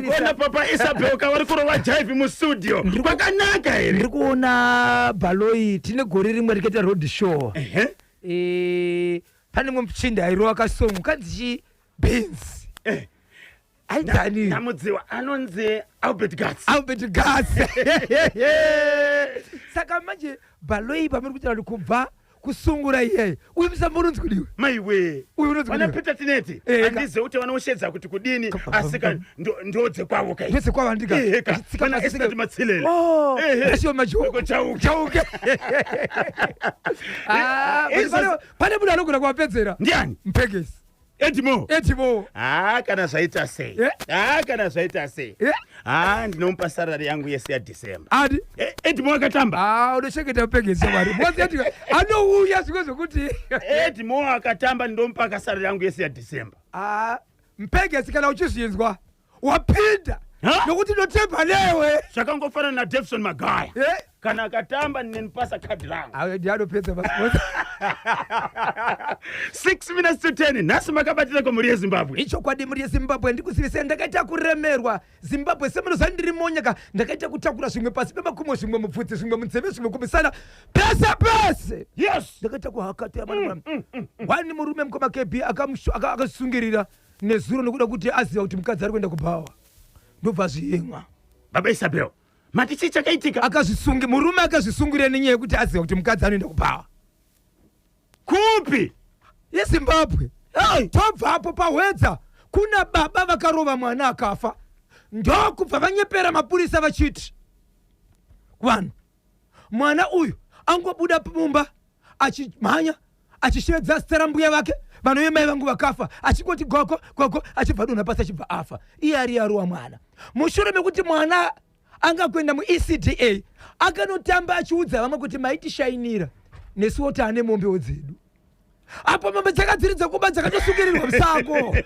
Kuona Papa Isabel kavari kurova jive mustudio kwakanaka here? Ndiri kuona Baloi, tine gore rimwe rikaita road show. Eh, pane mumwe muchinda airova kasong kanzi chi beans. Aidzani? Namudziwa anonzi Albert Gats. Albert Gats. Saka manje Baloi pamuri kutaura kuti kubva kusungura iyeye uyu musambo unonzi kudiwe. Maiwe. Uyu unonzi Vana kudiwe. Peter Tineti Eh, handizive kuti vanoshedza kuti kudini asi ka ndo dzekwavo kai. Ndedzekwavo handika. Eheka. Achitsika Vana pasi Estate Matsilele. Oh, Ehe. Ashiwa Majouke. Chauke. Chauke. Ah, but pane munhu anogona kuvapedzera. Ndiani? Mpegesi. Edmo. Edmo. Ah, kana zvaita sei? Ah, kana zvaita sei? Ah, ndinomupa salary yangu yese yaDecember. Adi. Edmo akatamba. Ah, unochengeta Mpegesi shamwari. Because Edmo anouya zvimwe zvokuti Edmo akatamba ndinomupa kasalary yangu yese yaDecember. Ah, Mpegesi kana uchizvinzwa wapinda nokuti ndotemba newe. Zvakangofanana naDevson Magaya. Kana akatamba ndinenipasa kadhi rangu. Ayo ndiye anopedza masports. 6 minutes to 10 nhasi makabatira kumhuri yeZimbabwe. Ichokwadi mhuri yeZimbabwe, ndikuzivisai ndakaita kuremerwa Zimbabwe semunoziva ndiri monyaka, ndakaita kutakura zvimwe pasi pemakumbo, zvimwe mubvudzi, zvimwe munzeve, zvimwe kumisana, pese pese. Ndakaita kuhakata wani murume mukoma KB akasungirira nezuro nekuda kuti aziva kuti mukadzi ari kuenda kubhawa, ndobva zviyemwa. Baba Isabel, mati chii chakaitika? Murume akazvisungirira nenyaya yekuti aziva kuti mukadzi anoenda kubhawa. Kupi? YeZimbabwe. Tobvapo paHwedza kuna baba vakarova mwana akafa, ndokubva vanyepera mapurisa vachiti vanhu mwana uyu angobuda mumba achimhanya achishevedza zita rambuya vake vanove mai vangu vakafa, achingoti gogo gogo, achibva donha pasi achibva afa, iye ari arowa mwana. Mushure mekuti mwana anga kuenda muECDA akanotamba achiudza vamwe kuti maitishainira nesuwo taane mombewo dzedu, apo mombe dzanga dziri dzekuba dzakatosungirirwa musango.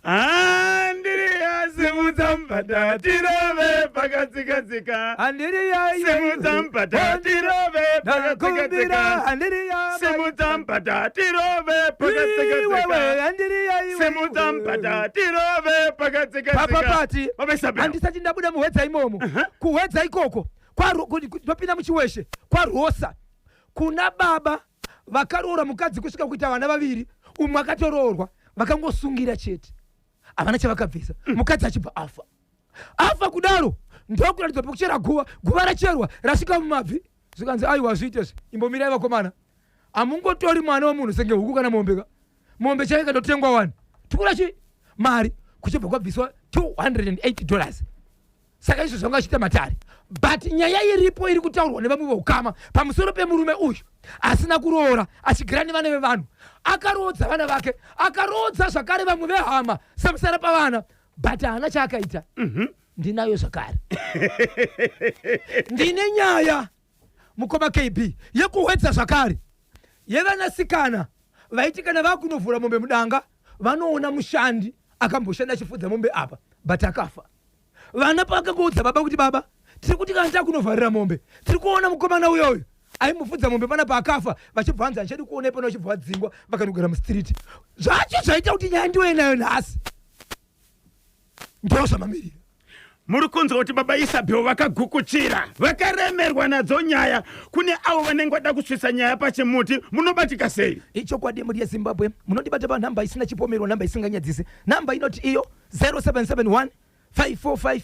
Andiriya, simudza mupata tirove pakadzikadzika. Andiriya. Simudza mupata tirove pakadzikadzika. Andiriya. Simudza mupata tirove Iwewe, pakadzikadzika. Andiriya, iwe. Simudza mupata tirove pakadzikadzika. Papapati. Baba Isabel. Handisati ndabuda muHwedza imomo, kuHwedza ikoko topinda muChiweshe kwaRosa kuna baba vakaroora mukadzi kusvika kuita vana vaviri, umwe akatoroorwa, vakangosungira chete, havana chavakabvisa. Mukadzi achibva afa. Afa kudaro ndokuratidzwa pekuchera guva. Guva racherwa rasvika mumabvi, zvikanzi aiwa zviite zve, imbomirai vakomana, hamungotori mwana wemunhu senge huku kana mombe ka. Mombe chaiyo ikatotengwa wani tikura chi mari, kuchibva kwabviswa $280. Saka izvo zvanga achiita matare, but nyaya iripo iri kutaurwa nevamwe veukama pamusoro pemurume uyu asina kuroora, achigara nevana vevanhu, akaroodza vana vake, akaroodza zvakare vamwe vehama samusara pavana, but haana chaakaita. Ndinayo zvakare, ndine nyaya mukoma KB yekuHwedza zvakare, yevanasikana vaiti kana vakunovhura mombe mudanga vanoona mushandi akamboshanda achifudza mombe apa, but akafa. Vana pavakangoudza baba kuti baba, tiri kuti kana takunovharira mombe tiri kuona mukomana uyoyo aimufudza mombe panapa akafa, vachibva vanzi handichadi kuona ipano, vachibva vadzingwa vakanogara mustreet. Zvacho zvaita kuti nyaya ndiwe nayo nhasi ndo zvamamirira. Muri kunzwa kuti Baba Isabel vakagukuchira, vakaremerwa nadzo nyaya. Kune avo vanenge vada kusvitsa nyaya pachimuti, munobatika sei? Ichokwadi mhuri yeZimbabwe, munondibata panhamba isina chipomerwa, nhamba isinganyadzisi, nhamba inoti iyo 0771 545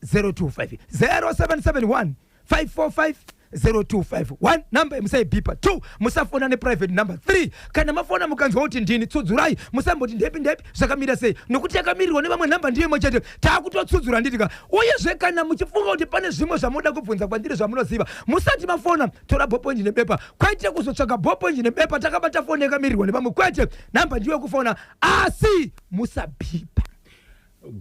025, 0771 545 025. 1, namba yemusaibhipa. 2, musafona neprivate number. 3, kana mafona mukanzwa kuti ndini, tsudzurai, musamboti ndepi ndepi zvakamira sei, nokuti yakamirirwa nevamwe. Nhamba ndiyo imwe chete, taakutotsudzura nditika. Uyezve kana muchifunga kuti pane zvimwe zvamunoda kubvunza kwandiri zvamunoziva, musati mafona tora ballpoint nebepa, kwete kuzotsvaga ballpoint nebepa takabata foni yakamirirwa nevamwe. Kwete, nhamba ndiyo yekufona, asi musabhipa.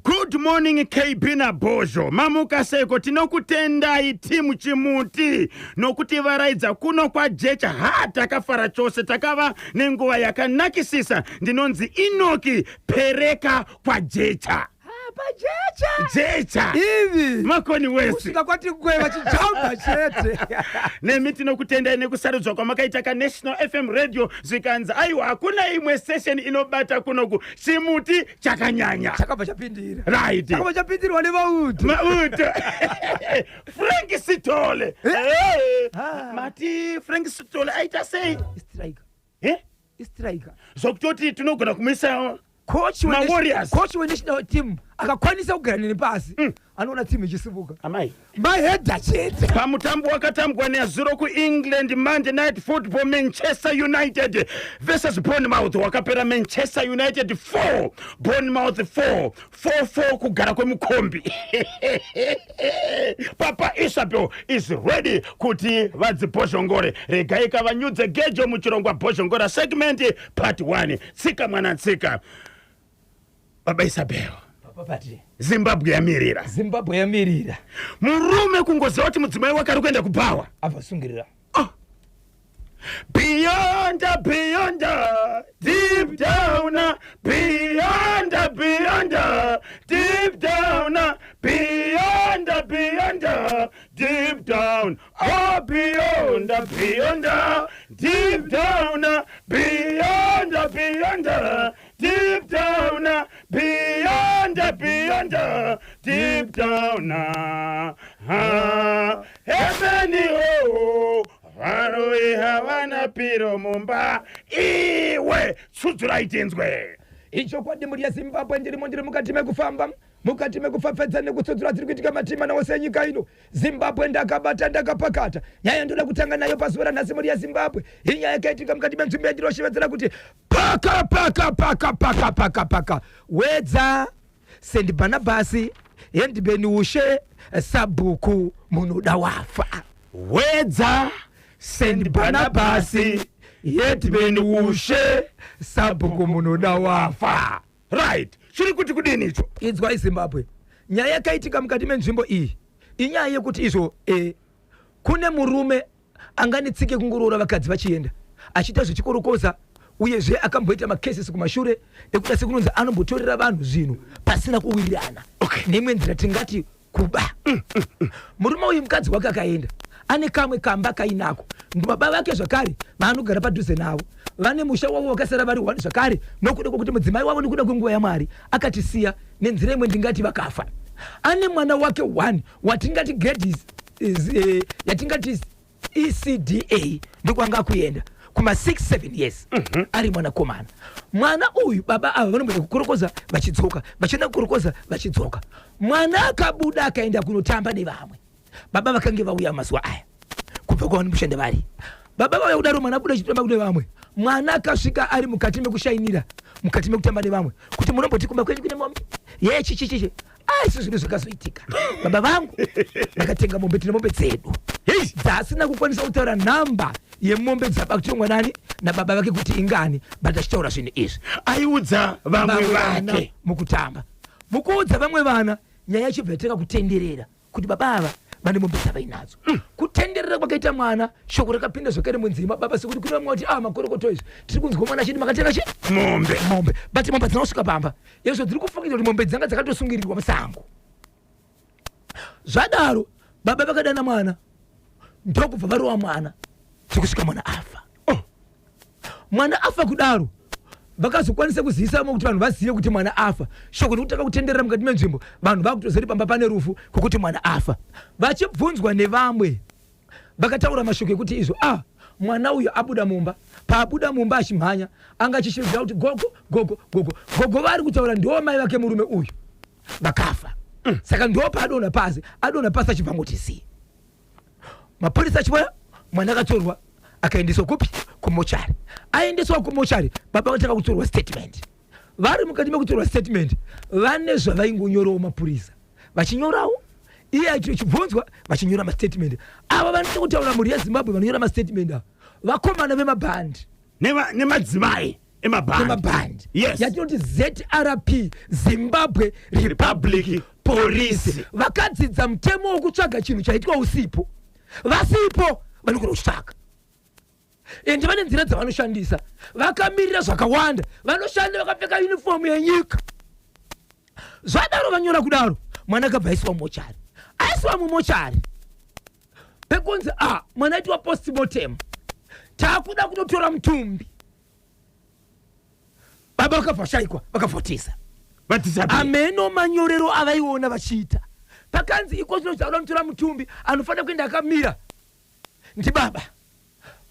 Good morning KB naBhozho, mamuka seko? Tinokutendai timu Chimuti nokuti varaidza kuno kwaJecha. Ha, takafara chose, takava nenguva yakanakisisa. Ndinonzi Inoki Pereka kwaJecha. Pajecha. Jecha. Jecha. Ivi. Makoni wese. Kusvika kwati kwe vachijamba chete. Nemi tinokutendai nekusarudzwa kwamakaita kaNational FM Radio, zvikanzi aiwa, hakuna imwe session inobata kunoku, chimuti chakanyanya. Chakabva chapindira. Right. Chakabva chapindirwa nemauto. Mauto. Frank Sithole. Eh. Ah. Mati Frank Sithole aita sei? Striker. Eh? Striker. Zvokutoti tinogona kumisa Coach we Ma-Warriors. Coach wenational team akakwanisa kugara neni pasi, anoona team ichisimuka. Amai. Mahedha chete. Pamutambo wakatambwa nezuro kuEngland, Monday Night Football, Manchester United versus Bournemouth, wakapera Manchester United 4, Bournemouth 4, 4-4, kugara kwemukombi. Papa Isabel is ready kuti vadzibhozhongore. Regai kavanyudze gejo muchirongwa Bhozhongora segment part 1, tsika mwana tsika. Baba Isabel, Papa Pati. Zimbabwe yamirira. Zimbabwe yamirira. Murume kungoziva kuti mudzimai wake ari kuenda kubhawa, Avasungirira. Oh. Beyond, beyond, deep down, beyond, beyond, deep down, beyond, beyond, deep down, oh, beyond, beyond, deep down, beyond, beyond, deep down, beyond, beyond, deep down, ah, heaven, oh, varoi havana piro mumba. Iwe tsudzurai tinzwe. Ichokwadi, mhuri yeZimbabwe, ndirimo, ndiri mukati mekufamba, mukati mekufafedza nekutsudzura dziri kuitika matima ose enyika ino Zimbabwe. Ndakabata, ndakapakata nyaya ndoda kutanga nayo pazuva ranhasi, mhuri yeZimbabwe. Inyaya yakaitika mukati menzvimbo yandiroshevedzera kuti paka paka paka paka paka paka, Wedza, St Barnabas, Hendibeni Ushe, sabhuku Munoda Wafa. Wedza, St Barnabas, Hendibeni Ushe, sabhuku Munoda Wafa. Right, chiri kuti kudini icho? Inzwai Zimbabwe, nyaya yakaitika mukati menzvimbo iyi inyaya yekuti izvo kune murume anganetsike kungoroora vakadzi vachienda, achiita zvichikorokoza, uyezve akamboita macases kumashure ekuda sekunonzi anombotorera vanhu zvinhu pasina kuwirirana. Neimwe nzira tingati kuba. Murume uyu, mukadzi wake akaenda, ane kamwe kamba kainako, baba vake zvakare vaanogara padhuze navo, vane musha wavo vakasara vari one zvakare, nokuda kwokuti mudzimai wavo nekuda kwenguva yaMwari akatisiya, nenzira imwe ndingati vakafa. Ane mwana wake one watingati grade yatingati ECDA, ndokwanga kuenda kuma 6 7 years, ari mwanakomana. Mwana uyu, baba ava vanomboenda kukorokoza vachidzoka, vachienda kukorokoza vachidzoka. Mwana akabuda akaenda kunotamba nevamwe. Baba vakange vauya mazuva aya kubva kwavanomushanda vari. Baba vauya kudaro, mwana abuda achitamba kune vamwe. Mwana akasvika ari mukati mekushainira, mukati mekutamba nevamwe, kuti munomboti kumba kwenyu kune mombe yechichichichi. Asi zvinhu zvakazoitika, baba vangu vakatenga mombe, tine mombe dzedu dzaasina kukwanisa kutaura nhamba yemombe dzabakutengwa nani nababa vake kuti ingani, but achitaura zvinhu izvi aiudza vamwe vana vake. Mukutamba, mukuudza vamwe vana, nyaya yachibva yatanga kutenderera kuti baba ava vane mombe dzavainadzo. Kutenderera kwakaita mwana, shoko rakapinda zvakare munzima baba, sekuti kune vamwe vati, "Ah, makorokoto izvi, tiri kunzwa mwana achiti makatenga chi mombe." Mombe, but mombe dzina kusvika pamba izvo dziri kufungidzwa kuti mombe dzanga dzakatosungirirwa musango. Zvadaro baba vakadana mwana, ndokubva varova mwana sekusvika mwana afa. Oh. Mwana afa kudaro, vakazokwanisa kuzivisa kuti vanhu vazive kuti mwana afa. Shoko rikutanga kutenderera mukati menzvimbo, vanhu vakutozeri pamba pane rufu kwokuti mwana afa. Vachibvunzwa nevamwe, vakataura mashoko ekuti izvo, ah, mwana uyu abuda mumba, paabuda mumba achimhanya anga achishevedzera kuti, "Gogo, gogo, gogo, gogo." Vari kutaura ndo mai vake murume uyu vakafa. Saka ndo paadonha pasi, adonha pasi achibva ngoti zii. Mapurisa achiuya, mwana akatorwa akaendeswa kupi? Kumochari. Aendeswa kumochari, baba vatanga kutorwa statement. Vari mukati mekutorwa statement, vane zvavaingonyorawo mapurisa vachinyorawo, iye achibvunzwa, vachinyora mastatement. Ava vanoda kutaura, mhuri yeZimbabwe, vanonyora mastatement ava vakomana vemabhandi. Nemadzimai emabhandi. Emabhandi. Yatinoti ZRP, Zimbabwe Republic Republic Police. Police. Vakadzidza mutemo wekutsvaga chinhu chaitwa usipo. Vasipo vanogona kuchitsvaga, ende vane nzira dzavanoshandisa, vakamirira zvakawanda, vanoshanda vakapfeka uniform yenyika. Zvadaro vanyora kudaro, mwana akabva aiswa mumochari. Aiswa mumochari pekunzi a mwana aitiwa postmortem, taakuda kunotora mutumbi. Baba vakabva vashaikwa, vakabva vatiza. Vadisappear. Ameno manyorero avaiona vachiita pakanzi iko zvino taakuda kunotora mutumbi, anofanira kuenda akamira ndibaba.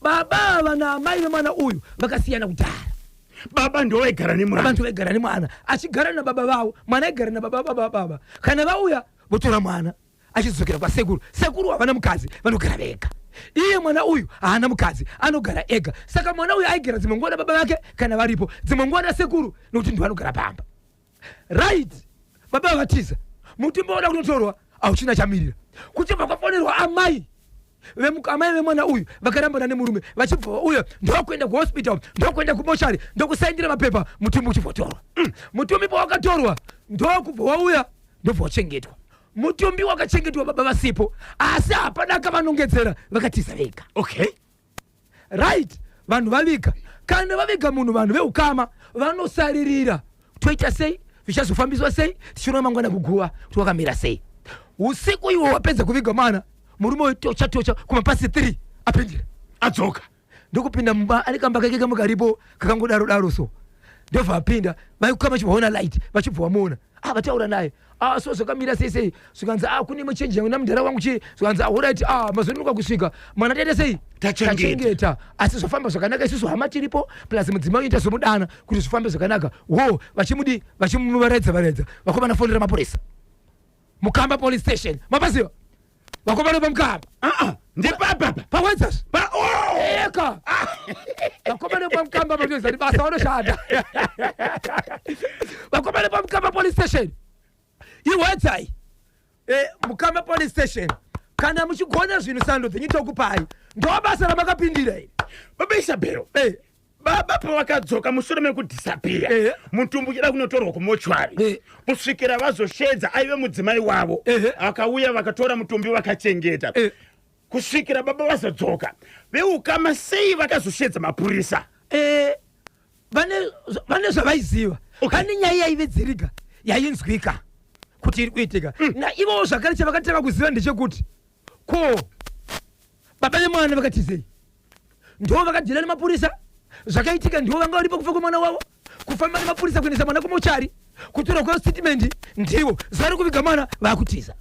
Baba ava naamai vemwana uyu vakasiyana kudhara. Baba ndo vaigara nemwana. Baba ndo vaigara nemwana, achigara nababa vavo. Mwana aigara nababa baba baba. Kana vauya votora mwana achidzokera kwasekuru. Sekuru havana mukadzi, vanogara vega. Iye mwana uyu haana mukadzi, anogara ega. Saka mwana uyu aigara dzimwe nguva nababa vake kana varipo, dzimwe nguva nasekuru, nokuti ndiwo anogara pamba. Right, baba vatiza, mutumbi wauda kunotorwa hauchina chamirira. Kuchibva kwafonerwa amai amai vemwana uyu vakarambana nemurume, vachibva vauya ndokuenda kuhospital, ndokuenda kumochari, ndokusaindira mapepa, mutumbi uchibva. Mutumbi pawakatorwa ndokubva wauya, ndobva wachengetwa. Mutumbi wakachengetwa baba vasipo, asi hapana akavanongedzera, vakatiza vega. Right, vanhu vaviga. Kana vaviga munhu, vanhu veukama vanosaririra, toita sei, zvichazofambiswa sei, tichiona mangwana kuguva kuti wakamira sei. Usiku iwo wapedza kuviga mwana, murume uyu tocha tocha kumapasi 3 apindira, adzoka, ndokupinda mumba. Ane kamba kake kamwe karipo kakangodaro daro, so ndobva apinda. Vaikukama vachibva light, vachibva vamuona. Vataura naye, so zvakamira sei sei? Zvikanzi, kune imwe change yangu namudhara wangu chi. Zvikanzi, alright, mazononoka kusvika, mwana taita sei? Tachengeta. Tachengeta, asi zvafamba zvakanaka. Isusu hama tiripo, plus mudzimai unoita somudana kuti zvifambe zvakanaka. Wo vachimudi vachimuvaradza varadza. Vakomana fonera mapurisa, Mukamba Police Station. Mapaziva vakomana pamukamba? Ndepapapa? Pawedzas. Pa, oh! Eka, vakomana pamukamba vatoziva kuti basa vanoshanda. Vakomana pamukamba Police Station, iwedzai. Mukamba Police Station, kana muchigona zvinhu, sando dzenyu tokupai. Ndo basa ramakapindira iri. Baba Isabel, baba pavakadzoka mushure mekudisappear, mutumbi uchida kunotorwa kumochwari, kusvikira vazoshedza aive mudzimai wavo, akauya, vakatora mutumbi, vakachengeta kusvikira baba vazodzoka, veukama sei vakazoshedza mapurisa? Vane zvavaiziva. Pane nyaya yaive dziriga yainzwika kuti iri kuitika. Naivowo zvakare chavakatanga kuziva ndechekuti ko baba vemwana vakatizei? Ndo vakadhila nemapurisa zvakaitika, ndivo vanga varipo kufa kwemwana wavo, kufamba nemapurisa kuendesa mwana kumochari, kutorwa kwestatement, ndivo zuva rekuviga mwana vaakutiza.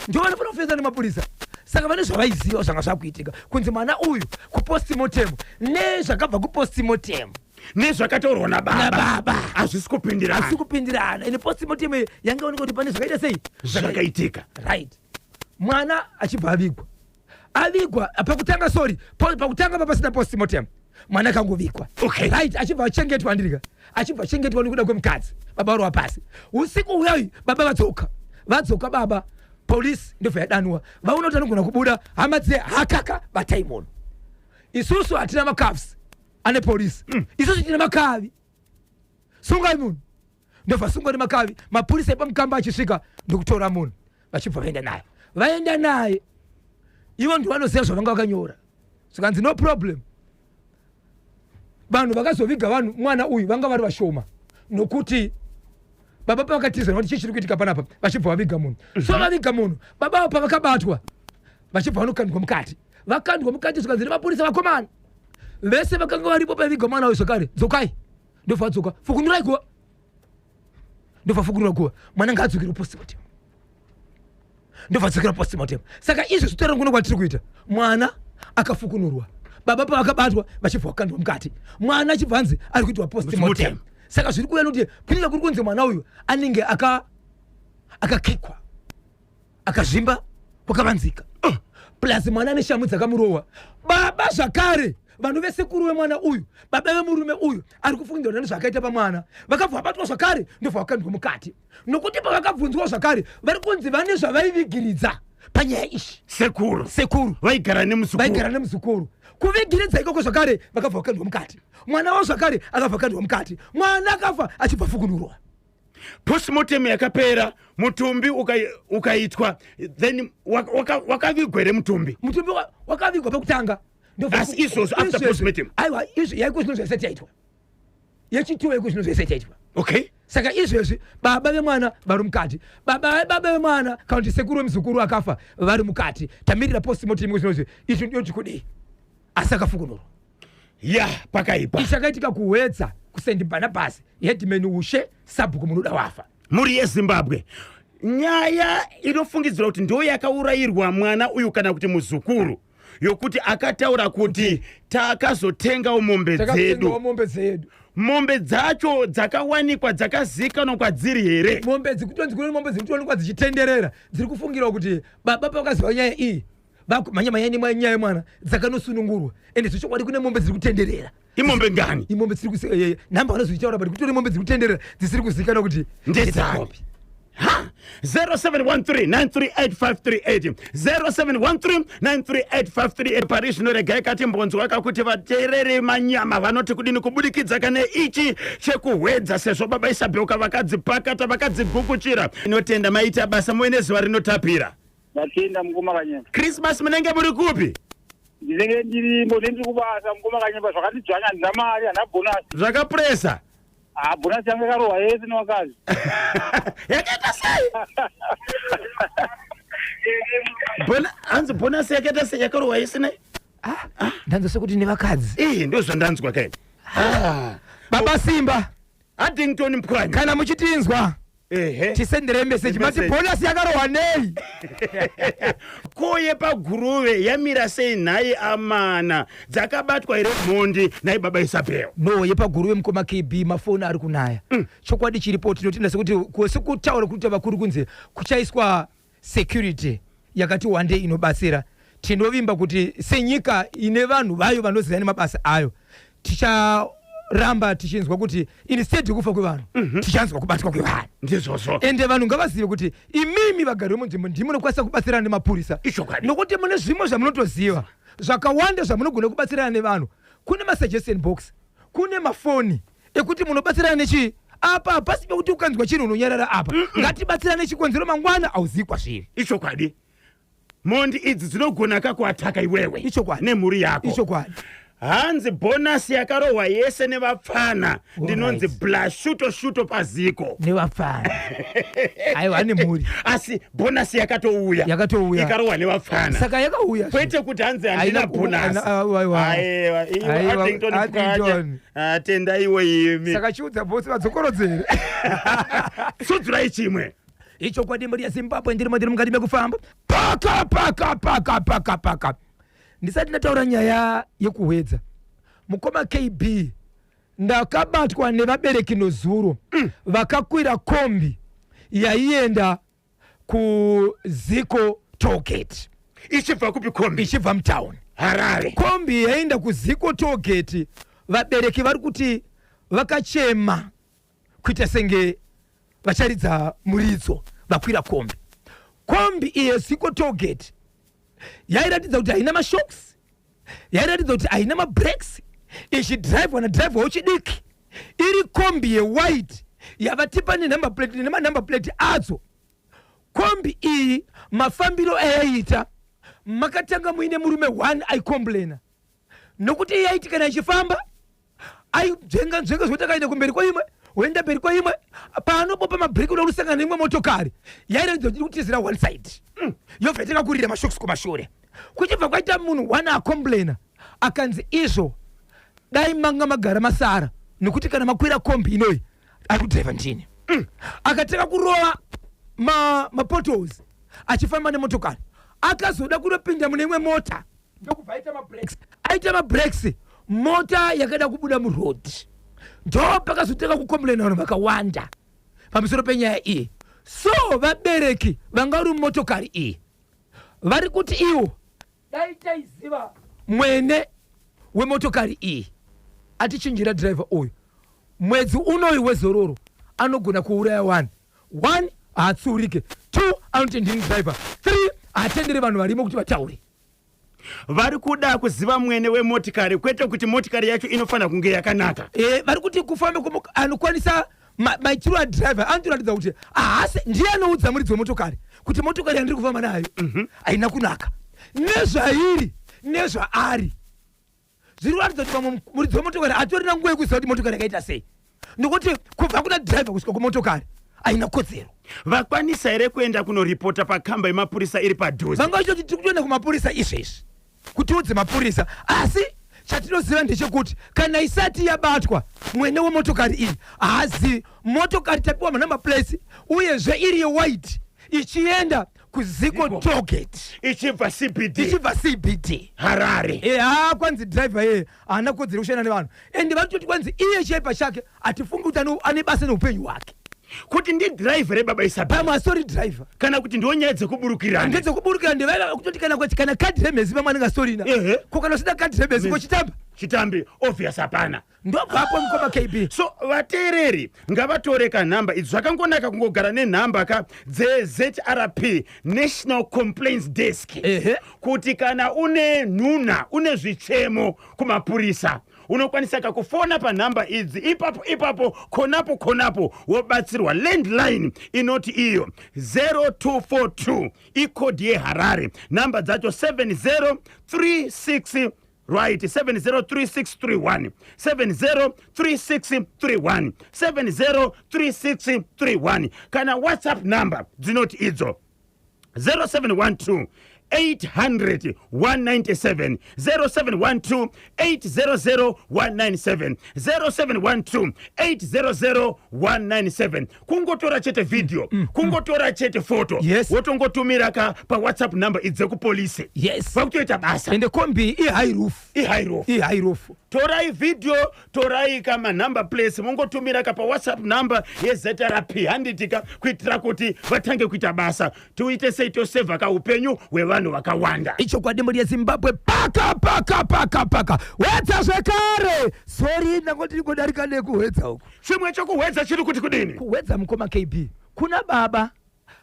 Ndo vanofanira kufesa nemapurisa. Saka vane zvavaiziva zvanga zvakuitika, kunzi mwana uyu kupostmortem, nezvakabva kupostmortem nezvakataurwa nababa nababa hazvisi kupindirana. Asi kupindirana. Ine postmortem yanga oneka kuti pane zvakaita sei? Zvakaitika. Right, mwana achibva avigwa. Avigwa pakutanga, sorry, pakutanga papasina postmortem, mwana akangovigwa. Right, achibva achengetwa, andirika, achibva achengetwa nekuda kwemukadzi. Baba varova pasi. Usiku uyayi baba vadzoka. Vadzoka baba, polisi ndobva yadanwa. Vaona kuti anogona kubuda, hama dze hakaka, batai munhu. Isusu hatina macuffs ane polisi, isusu tine makavi, sungai munhu. Ndobva sungwa nemakavi. Mapurisa epamukamba achisvika ndokutora munhu, vachibva vaenda naye. Vaenda naye, ivo ndo vanoziva zvavanga vakanyora. Zvikanzi no problem. Vanhu vakazoviga vanhu mwana uyu vanga vari vashoma, nokuti baba pavakatizwa nekuti chii chiri kuitika panapa, vachibva vaviga munhu. So vaviga munhu, baba avo pavakabatwa, vachibva vanokandwa mukati. Vakandwa mukati, zvikanzi nemapurisa, vakomana vese vakanga varipo paivigwa mwana uyu zvakare, dzokai. Ndobva vadzoka, fukunurai guva. Ndobva fukunura guva, mwana ngaadzokere postmortem. Ndobva adzokera postmortem. Saka izvi zvitaura kuno kwatiri kuita, mwana akafukunurwa, baba pavakabatwa vachibva vakandwa mukati, mwana achibva anzi ari kuitwa postmortem. Postmortem. Saka zviri kuuya nokuti kunenge kuri kunzi mwana uyu anenge akakikwa, akazvimba kwakavanzika, plus mwana ane shamu dzakamurohwa. Baba zvakare, vanhu vesekuru vemwana uyu, baba vemurume uyu ari kufungidzirwa nezvaakaita pamwana, vakabva vabatwa zvakare, ndobva vakandwa mukati, nokuti pavakabvunzwa zvakare vari kunzi vane zvavaivigiridza panyaya iyi. Sekuru. Sekuru. Vaigara nemuzukuru. Vaigara nemuzukuru. Kuvigiridza ikoko zvakare, vakabva vakandwa mukati. Mwana wavo zvakare akabva akandwa mukati. Mwana akafa achibva fukunurwa. Postmortem yakapera, mutumbi ukaitwa, then wakavigwa here mutumbi? Mutumbi wakavigwa pekutanga. Asi izvozvo after postmortem? Aiwa, izvi yaiko zvino zvaisati yaitwa, yechituwo iko zvino zvaisati yaitwa. Saka izvezvi baba vemwana vari mukati, baba vebaba vemwana kana kuti sekuru wemuzukuru akafa vari mukati. Tamirira postmortem zvinozvi izvi ndinoti kudii, asi akafukunurwa. Ya, pakaipa. Ichi chakaitika kuHwedza, kuSt Barnabas, headman Ushe, sabhuku Munoda Wafa. Mhuri yeZimbabwe, nyaya inofungidzirwa kuti ndo yakaurayirwa mwana uyu kana kuti muzukuru, yokuti akataura kuti takazotengawo mombe dzedu. Takatengawo mombe dzedu. Mombe dzacho dzakawanikwa, dzakazikanwa kwadziri here? Mombe dzikutonzi kune mombe dziri kutoonekwa dzichitenderera, dziri kufungirwa kuti baba pavakaziva nyaya iyi vakumhanya mhanya nenyaya yemwana, dzakanosunungurwa. Ende zvechokwadi kune mombe dziri kutenderera. Imombe ngani? Imombe dziri nhamba vanozoitaura, but kutori mombe dziri kutenderera dzisiri kuzikanwa kuti ndedzani. Ha, 0713938538, 0713938538. Pari zvino regai katimbonzwa kakuti vateereri manyama vanoti kudini kubudikidza kane ichi chekuHwedza, sezvo baba Isabheuka vakadzipakata, vakadzigukuchira. Inotenda, maita basa, muve nezuva rinotapira. Ndatenda, mukoma Kanyemba. Christmas munenge muri kupi? Ndinenge ndirimo, ndiri kubasa, mukoma Kanyemba. Zvakandidzvanya, handina mari, handina bonus. Zvakapuresa. Ha, bonus yangu yakarohwa yese nevakadzi. Yakaita sei? Hanzi bonus yakaita sei, yakarohwa yese nei? Ndanzwa sekuti nevakadzi. Ii, ndo zvandanzwa kai. Baba Simba. Addington Mpwanya. Kana muchitinzwa, tisenderei message, mati Message. bonus yakarohwa nei? Ko yepaGuruve yamira sei nhai amana? Dzakabatwa here mhondi nhai baba Isabel? No, yepaGuruve, mukoma KB, mafoni ari kunaya. Chokwadi chiripo, tinotenda sekuti sekutaura kuita vakuru kunze kuchaiswa security yakati wandei inobatsira. Tinovimba kuti senyika ine vanhu vayo vanoziva nemabasa ayo, ticharamba tichinzwa kuti instead yekufa kwevanhu, tichanzwa kubatwa kwevanhu. Ndizvozvo. Ende vanhu ngavazive kuti imimi vagari vemunzvimbo ndimi munokwanisa kubatsirana nemapurisa. Ichokwadi. Nokuti mune zvimwe zvamunotoziva zvakawanda zvamunogona kubatsirana nevanhu. Kune masuggestion box, kune mafoni ekuti munobatsirana nechii. Apa hapasi pekuti ukanzwa chinhu unonyarara. Apa ngatibatsirane, chikonzero mangwana hauzivi kwazviri. Ichokwadi, mhondi idzi dzinogona kakuataka iwewe Ichokwadi. nemhuri yako. Ichokwadi. Hanzi bonus yakarohwa yese nevapfana. Ndinonzi Blashuto Shuto paziko. Nevapfana, aiwa, ane mhuri. Asi bonus yakatouya. Yakatouya. Ikarohwa nevapfana. Saka yakauya. Kwete kuti hanzi handina Haina bonus. Aiwa. Aiwa, iwe. Aiwa, Addington Pwanya. Addington. Ah, tendaiwo imi. Saka chiudza bosi vadzokorodzere. Sudzurai chimwe. Ichokwadi, mhuri yeZimbabwe, ndirimo, ndiri mukati mekufamba. Paka paka paka paka paka, ndisati ndataura nyaya yekuHwedza, mukoma KB, ndakabatwa nevabereki nozuro vakakwira kombi yaienda kuZiko Tollgate. Ichibva kupi kombi? Ichibva mutauni. Harare. Kombi yaenda kuZiko Tollgate. Vabereki vari kuti vakachema kuita senge vacharidza muridzo vakwira kombi. Kombi iye Ziko Tollgate yairatidza kuti haina mashocks, yairatidza kuti haina mabrakes, ichidhiraivhwa nadhiraivha wechidiki, iri kombi yewhite yavatipa nenumber plate nemanumber plate adzo. Kombi iyi, mafambiro ayaiita, makatanga muine murume one aicomplaina nokuti iye aiti kana ichifamba aibvenga nzvenga zvekuti akaenda kumberi kwaimwe, woenda mberi kwaimwe, paanobopa mabhiriki uda kusangana neimwe motokari yairatidza kuti iri kutizira one side, yobva itanga kurira mashocks kumashure. Kuchibva kwaita munhu one acomplaina, akanzi izvo dai manga magara masara, nekuti kana makwira kombi inoyi ari kudhiraivha ndini. Akatanga kurova mapotholes achifamba nemotokari. Akazoda kunopinda mune imwe mota, ndokubva aita mabrakes. Aita mabrakes, mota yakada kubuda muroad. Ndo pakazotanga kucomplaina vanhu vakawanda pamusoro penyaya iyi. So vabereki vanga vari mumotokari iyi vari kuti iwo dai taiziva mwene wemotokari iyi atichinjira dhiraivha uyu, mwedzi unoyu wezororo anogona kuuraya one. One, haatsurike. Two, anoti ndini dhiraivha. Three, haatenderi vanhu varimo kuti vataure. Vari kuda kuziva mwene wemotikari, kwete kuti motikari yacho inofanira kunge yakanaka. Vari kuti kufamba anokwanisa maitiro adhiraivha anotoratidza kuti haasi ndiye anoudza muridzi wemotokari kuti motokari yandiri kufamba nayo haina kunaka. Nezvairi nezvaari zviri kuratidza kuti vamwe muridzi wemotokari atorina nguva yekuziva kuti motokari yakaita sei. Nokuti kubva kuna dhiraivha kusvika kumotokari haina kodzero. Vakwanisa here kuenda kunoripota pakamba yemapurisa iri padhuze? Vanga vachitoti tiri kutoenda kumapurisa izvezvi kuti udze mapurisa, asi chatinoziva ndechekuti kana isati yabatwa mwene wemotokari iyi haazivi. Motokari tapiwa manumber plates, uyezve iri yewhite ichienda kuZiko tollgate. Ichibva CBD. Ichibva CBD. Harare. Eha, kwanzi driver yeye haana kodzero yekushanda nevanhu, ende vanototi kwanzi iye chaiye pachake hatifungi kuti ane basa neupenyu hwake. Kuti ndidhiraivha rebaba Isabel? Pamwe asori driver. Kana kuti ndiwo nyaya dzekuburukirana. Ndedzekuburukira, ndevaiva kutoti kana kuti kana kadhi remhezi vamwe anenge asitorina. Ko kana usina kadhi remhezi ko chitamba? Chitambi obvious hapana. Ndobvapo, mukoma KB. So vateereri ngavatore kanhamba idzi. Zvakangonaka kungogara nenhamba ka dzeZRP National Complaints Desk, kuti kana une nhuna, une zvichemo kumapurisa, unokwanisa kakufona panhamba idzi ipapo ipapo, konapo konapo, wobatsirwa. Landline inoti iyo 0242, ikodhi yeHarare. Nhamba dzacho 7036, right, 703631, 703631, 703631. Kana WhatsApp number dzinoti idzo 0712 800 197, 0712 800 197, 0712 800 197. Kungotora chete vhidhiyo, kungotora chete foto, wotongotumira ka paWhatsApp number idzi dzekupolisi. Vakutoita basa. Ende kombi ihigh roof. Ihigh roof. Ihigh roof. Torai vhidhiyo, torai kamanumber plates, mongotumira ka paWhatsApp number yeZRP, handitika, kuitira kuti vatange kuita basa. Tiite sei tosevha kaupenyu hwevanhu vakawanda. Ichokwadi, mhuri yeZimbabwe. Paka paka paka paka Hwedza zvekare. Sorry, ndangoti ndingodarika nekuHwedza uku. Chimwe chokuHwedza chiri kuti kudini? KuHwedza, mukoma KB, kuna baba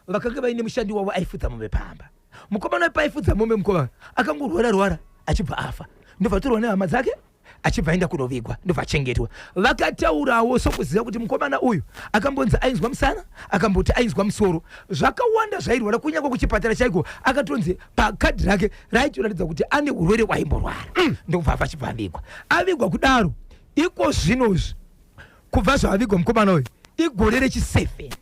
vakanga vaine mushandi wavo aifudza mombe pamba. Mukomana wepa aifudza mombe, mukoma, akangorwara rwara achibva afa, ndobva torwa nehama dzake, achibva aenda kunovigwa, ndobva achengetwa. Vakataurawo sokuziva kuti mukomana uyu akambonzi ainzwa musana, akamboti ainzwa musoro, zvakawanda zvairwara. Kunyange kuchipatara chaiko akatonzi pakadhi rake raitoratidza kuti ane urwere hwaimborwara. Ndobva afa, achibva avigwa. Avigwa kudaro, iko zvinozvi kubva zvaavigwa mukomana uyu igore rechi7.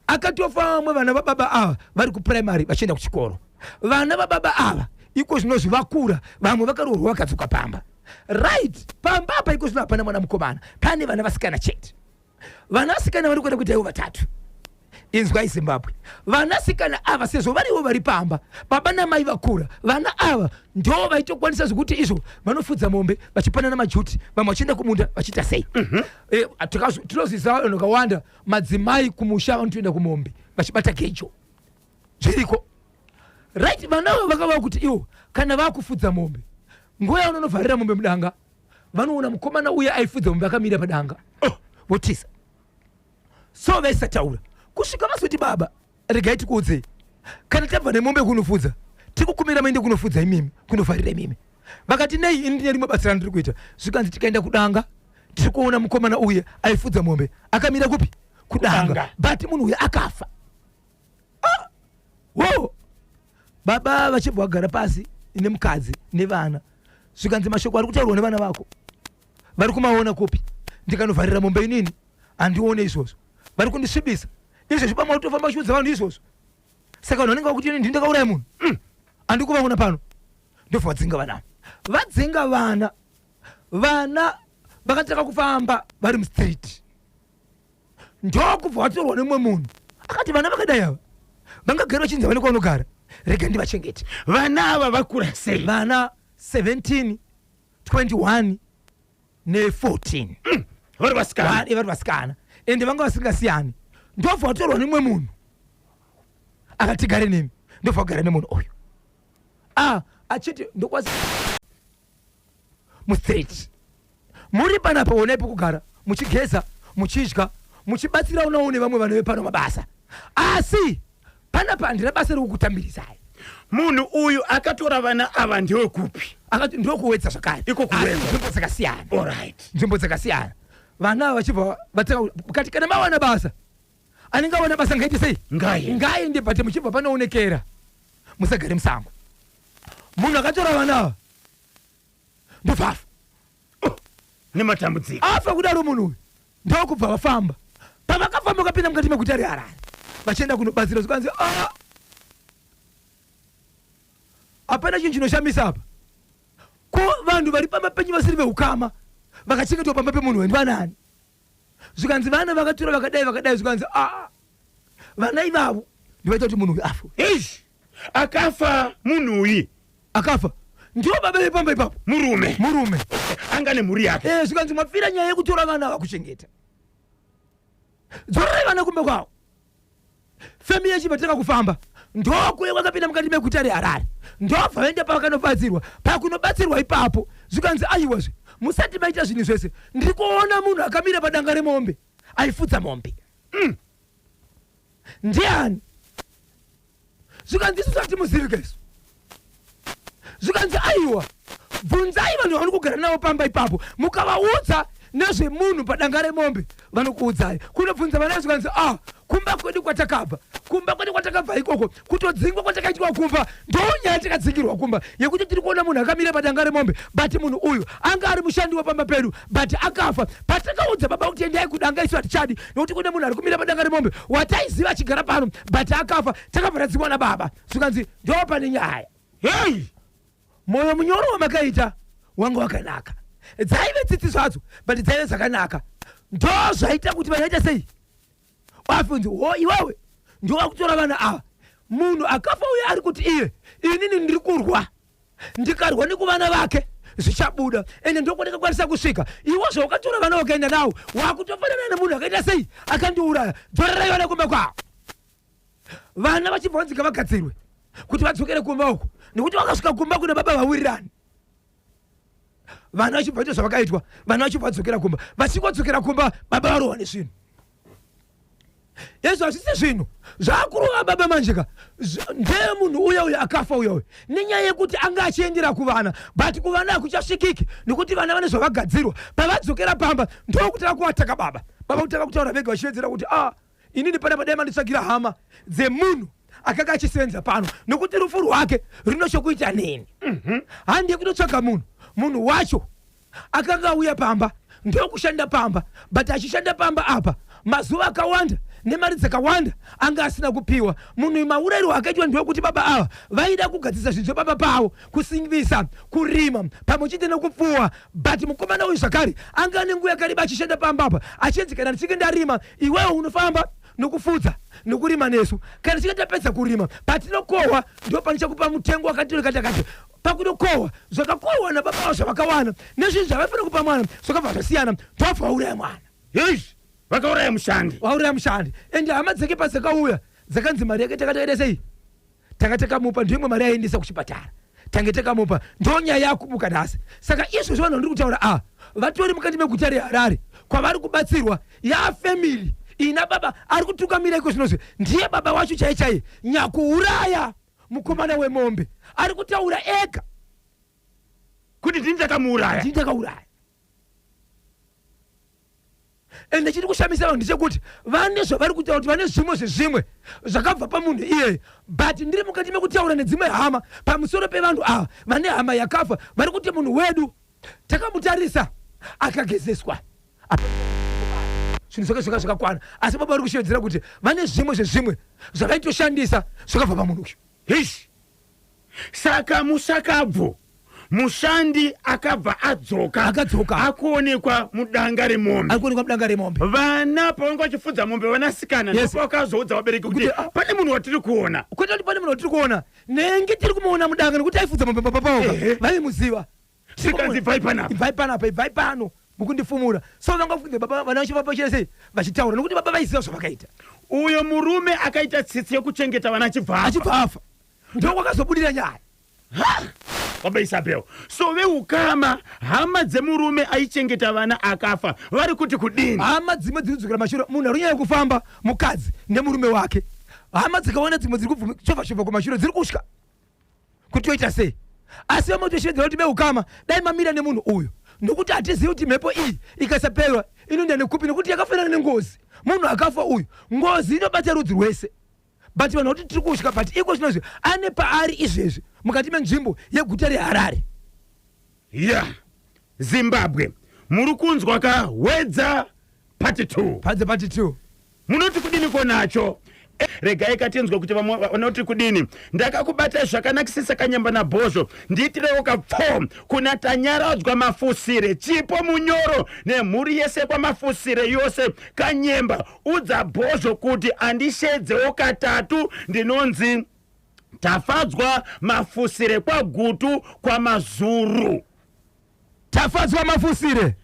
Akatofa vamwe vana vababa ava vari kupuraimary vachienda kuchikoro. Vana vababa ava iko zvinozvi vakura, vamwe vakaroorwa vakadzoka pamba. Right, pamba apa iko zvino hapana mwana mukomana, pane vana vasikana chete. Vanasikana vari kuenda kuita ivo vatatu. Inzwai, Zimbabwe, vanasikana ava sezvo varivo vari pamba, baba namai vakura, vana ava ndo vaitokwanisa zvekuti izvo vanofudza mombe vachipanana majuti, vamwe vachienda kumunda vachiita sei. Tinozviziva vanhu vakawanda, madzimai kumusha vanotoenda kumombe vachibata gejo, zviriko, right? Vana ava vakava kuti ivo kana vakufudza mombe, nguva yavanonovharira mombe mudanga, vanoona mukomana uye aifudza mombe akamira padanga. Oh, votiza. So vaisataura kusvika vazoti, "Baba, regai tikuudzei. Kana tabva nemombe kunofudza, tikukumira maende kunofudza imimi, kunovharira imimi." Vakati, "Nei? Ini ndine rimwe basa randiri kuita." Zvikanzi, "Tikaenda kudanga, tiri kuona mukomana uye aifudza mombe akamira kupi? Kudanga." Kudanga. But munhu uyu akafa. Ah! Wo baba vachibva vagara pasi nemukadzi nevana. Zvikanzi, "Mashoko ari kutaurwa nevana vako vari kumaona kupi? Ndikanovharira mombe inini handione izvozvo. Vari kundisvibisa izvezvi. Pamwe kutofamba vachiudza vanhu izvozvo, saka vanhu vanenge vakuti ini ndakauraya munhu. Handi kuvaona pano." Ndobva vadzinga vana. Vadzinga vana, vana vakatanga kufamba vari mustreet. Ndokubva vatorwa nemumwe munhu akati, "Vana vakadai ava vangagara vachinzi vane kwavanogara, rega ndivachengete." Vana ava vakura sei? Vana 17, 21 ne14. Vari vasikana? Vari vasikana, ende vanga vasingasiyani. Ndobva vatorwa nemumwe munhu akati, "Gare nemi." Ndobva kugara nemunhu uyu. Ah, achiti ndokwasi mustreet muri panapa, onai pekugara, muchigeza, muchidya, muchibatsirawo nawo nevamwe vanhu vepano mabasa, asi panapa handina basa rekukutambirisai. Munhu uyu akatora vana ava ndewekupi? Akati ndokuWedza zvakare. Iko kuWedza. Asi nzvimbo dzakasiyana. Alright. Nzvimbo dzakasiyana. Vana ava vachibva vatanga kati, "Kana mawana basa, anenge awana basa ngaite sei?" Ngaende. Ngaende, but muchibva panoonekera, musagare musango. Munhu akatora vana ava ndobva afa. Nematambudziko. Afa kudaro munhu uyu. Ndokubva vafamba. Pavakafamba vakapinda mukati meguta reHarare vachienda kunobatsira zvikanzi ah! Hapana chinhu chinoshamisa apa. Ko vanhu vari pamba penyu vasiri veukama vakachengetwa pamba pemunhu wenyu vanani? Zvikanzi vana vakatora vakadai vakadai zvikanzi ah! Vana ivavo ndivaita kuti munhu uyu afe. Eish! Akafa munhu uyi. Akafa ndiwo baba vepamba ipapo. Murume. Murume. Anga nemhuri yake. Eh, zvikanzi mafira nyaya yekutora vana ava kuchengeta. Dzorerai vana kumba kwavo. Femi yechibva tanga kufamba. Ndokuye kwakapinda mukati meguta reHarare. Ndobva vaenda pavakanobatsirwa. Pakunobatsirwa ipapo zvikanzi aiwazve musati maita zvinhu zvese ndiri kuona munhu akamira padanga remombe aifudza mombe. Ndiani? Zvikanzi isusu hatimuzivi ka isu. Zvikanzi aiwa, bvunzai vanhu vauri kugara navo pamba ipapo, mukavaudza nezvemunhu padanga remombe vanokuudzai. Kunobvunza vana zvikanzi ah, kumba kwedu kwatakabva, kumba kwedu kwatakabva ikoko kutodzingwa kwatakaitwa kumba ndonyaya takadzingirwa kumba yekuti tiri kuona munhu akamira padanga remombe, but munhu uyu anga ari mushandi wepamba pedu but akafa. Patakaudza baba kuti endai kudanga isu hatichadi nokuti kune munhu ari kumira padanga remombe wataiziva achigara pano but akafa, takabva tadzingwa nababa. Zvikanzi ndo pane nyaya. Hey! Moyo munyoro wamakaita wanga wakanaka, dzaive tsitsi zvadzo but dzaive dzakanaka. Ndo zvaita kuti vanoita sei wafunzi wo iwewe ndowakutora vana ava. Munhu akafa uye ari kuti iye inini ndiri kurwa, ndikarwa nekuvana vake zvichabuda, ende ndokwandakakwanisa kusvika. Iwe zvawakatora vana wakaenda nawo wakutofanana nemunhu akaita sei akandiuraya. Dzorerai vana kumba kwavo. Vana vachibva vanzi ngavagadzirwe kuti vadzokere kumba uko, nekuti vakasvika kumba kuna baba vawirirani. Vana vachibva vaita zvavakaitwa, vana vachibva vadzokera kumba. Vachingodzokera kumba baba varohwa nezvinhu. Izvo hazvisi zvinhu zvakurova baba manje ka, ndeye munhu uya uya akafa uya uya, nenyaya yekuti anga achiendera kuvana, but kuvana hakuchasvikiki nekuti vana vane zvavagadzirwa. Pavadzokera pamba ndokutanga kuvataka baba. Baba kutanga kutaura vega vachivedzera kuti ah, inini panapa dai manditsvagira hama dzemunhu akanga achisevenza pano, nekuti rufu rwake rino chokuita neni. Handiye kutotsvaga munhu, munhu wacho akanga auya pamba ndokushanda pamba, but achishanda pamba apa mazuva akawanda nemari dzakawanda anga asina kupiwa. Munhu maurayiro akaitwa ndewekuti baba ava vaida kugadzirisa zvinhu zvepamba pavo, kusimbisa, kurima pamwe chete nekupfuwa, but mukomana uyu zvakare anga ane nguva yakareba achishanda pamba apa, achinzi kana ndichinge ndarima iwewe unofamba nokufudza nokurima nesu, kana tichinge tapedza kurima patinokohwa ndo panichakupa mutengo wakati wakati akati. Pakunokohwa zvakakohwa nababa vavo zvavakawana nezvinhu zvavaifanira kupa mwana zvakabva zvasiyana, ndobva vauraya mwana. Eish, vakauraya mushandi. Vauraya mushandi. Ende hama dzake padzakauya dzakanzi mari yake takati sei tanga takamupa, ndiyo imwe mari yaiendesa kuchipatara tange takamupa, ndo nyaya yakubuka nhasi. Saka izvozvo vanhu vandiri kutaura ava vatori mukati meguta reHarare kwavari kubatsirwa yafamily ina baba ari kutungamira iko zvinozvi ndiye baba wacho chaiye chaiye nyakuuraya mukomana wemombe ari kutaura ega kuti ndini ndakamuuraya, ndini ndakauraya. Ende chiri kushamisa vanhu ndechekuti vane zvavari kutaura kuti vane zvimwe zvezvimwe zvakabva pamunhu iyeye, but ndiri mukati mekutaura nedzimwe hama pamusoro pevanhu ava vane hama yakafa, vari kuti munhu wedu takamutarisa akagezeswa, zvinhu zvake zvanga zvakakwana, asi baba vari kushevedzera kuti vane zvimwe zvezvimwe zvavaitoshandisa zvakabva pamunhu uyu. Eish. Saka musakabvu mushandi akabva adzoka, Akadzoka. akuonekwa mudanga remombe. Akuonekwa mudanga remombe. Vana pavanga vachifudza mombe vanasikana, ndopavakazoudza vabereki kuti Kuti, ah, pane munhu watiri kuona. Kwete kuti pane munhu watiri kuona, nenge tiri kumuona mudanga nekuti aifudza mombe papa paoga, vaimuziva. Zvikanzi ibvai panapa. Ibvai panapa, ibvai pano, mukundifumura. So vanga vafudza baba vana vachifamba vachita sei? Vachitaura nekuti baba vaiziva zvavakaita. Uyo murume akaita tsitsi yekuchengeta vana achibva afa. Achibva afa. Ndokwakazobudira nyaya. Ha! Baba Isabel. So veukama hama dzemurume aichengeta vana akafa vari kuti kudini? Hama dzimwe dziri kudzokera mashure, munhu ari kunyanya kufamba mukadzi nemurume wake. Hama dzakawanda dzimwe dziri kubvuma chovha kumashure dziri kutya kuti toita sei, asi vamwe toshevedzera kuti veukama dai mamira nemunhu uyu, nokuti hatizivi kuti mhepo iyi ikasapera inoenda nekupi, nekuti yakafanana nengozi. Munhu akafa uyu, ngozi inobata rudzi rwese, but vanhu vati tiri kutya, but iko zvinozvi ane paari izvezvi mukati menzvimbo yeguta reHarare. Ya, Zimbabwe, muri kunzwa ka Hwedza Part 2. Panze part 2. Munoti kudini konacho? Regai katinzwe kuti vamwe vanoti kudini. Ndakakubatai zvakanakisisa Kanyemba naBhozho. Ndiitirewo kapfo kuna Tanyaradzwa Mafusire, Chipo Munyoro nemhuri yese kwaMafusire yose. Kanyemba, udza Bhozho kuti andishedzewo katatu. Ndinonzi Tafadzwa Mafusire kwaGutu kwaMazuru. Tafadzwa Mafusire,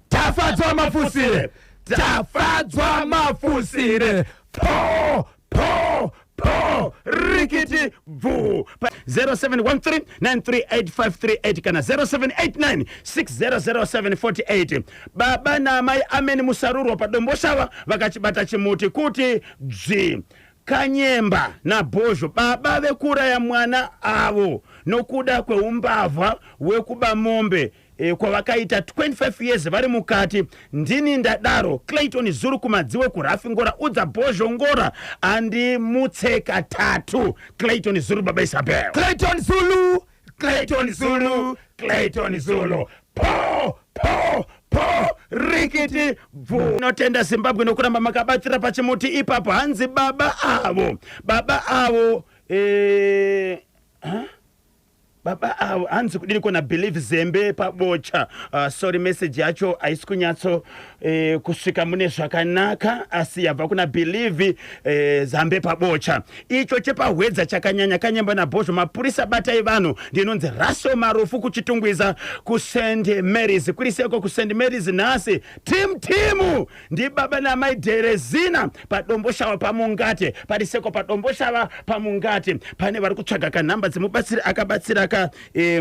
Tafadzwa Mafusire, Tafadzwa Mafusire. Po po po rikiti bvu. 0713938538 kana 0789600748. Baba naamai Ameni Musarurwa paDomboshava vakachibata chimuti kuti dzvi. Kanyemba naBhozho, baba vekuuraya mwana avo nokuda kweumbavha wekuba mombe kwavakaita 25 years vari mukati. Ndini ndadaro. Clayton Zuru kuMadziwe kuRafingora, udza Bhozho Ngora andimutse katatu. Clayton Zuru, baba Isabel. Clayton Zulu, Clayton Zulu, Clayton Zulu. Po po po rikiti bvu. Notenda Zimbabwe nokuramba makabatira pachimuti ipapo. Hanzi baba avo, baba avo huh? Baba avo hanzi kudini kona? Believe Zembe paBocha. Sorry, message yacho haisi kunyatso kusvika mune zvakanaka, asi yabva kuna Believe Zambe paBocha. Icho chepaHwedza chakanyanya. Kanyemba naBhozho, mapurisa batai vanhu. Ndinonzi Russell Marufu kuChitungwiza kuSt Marys. Kuriseko kuSt Marys nhasi timu timu ndibaba namai Dherezina paDomboshava paMungate. Pariseko paDomboshava paMungate pane vari kutsvaga kanhamba dzemubatsiri akabatsira ka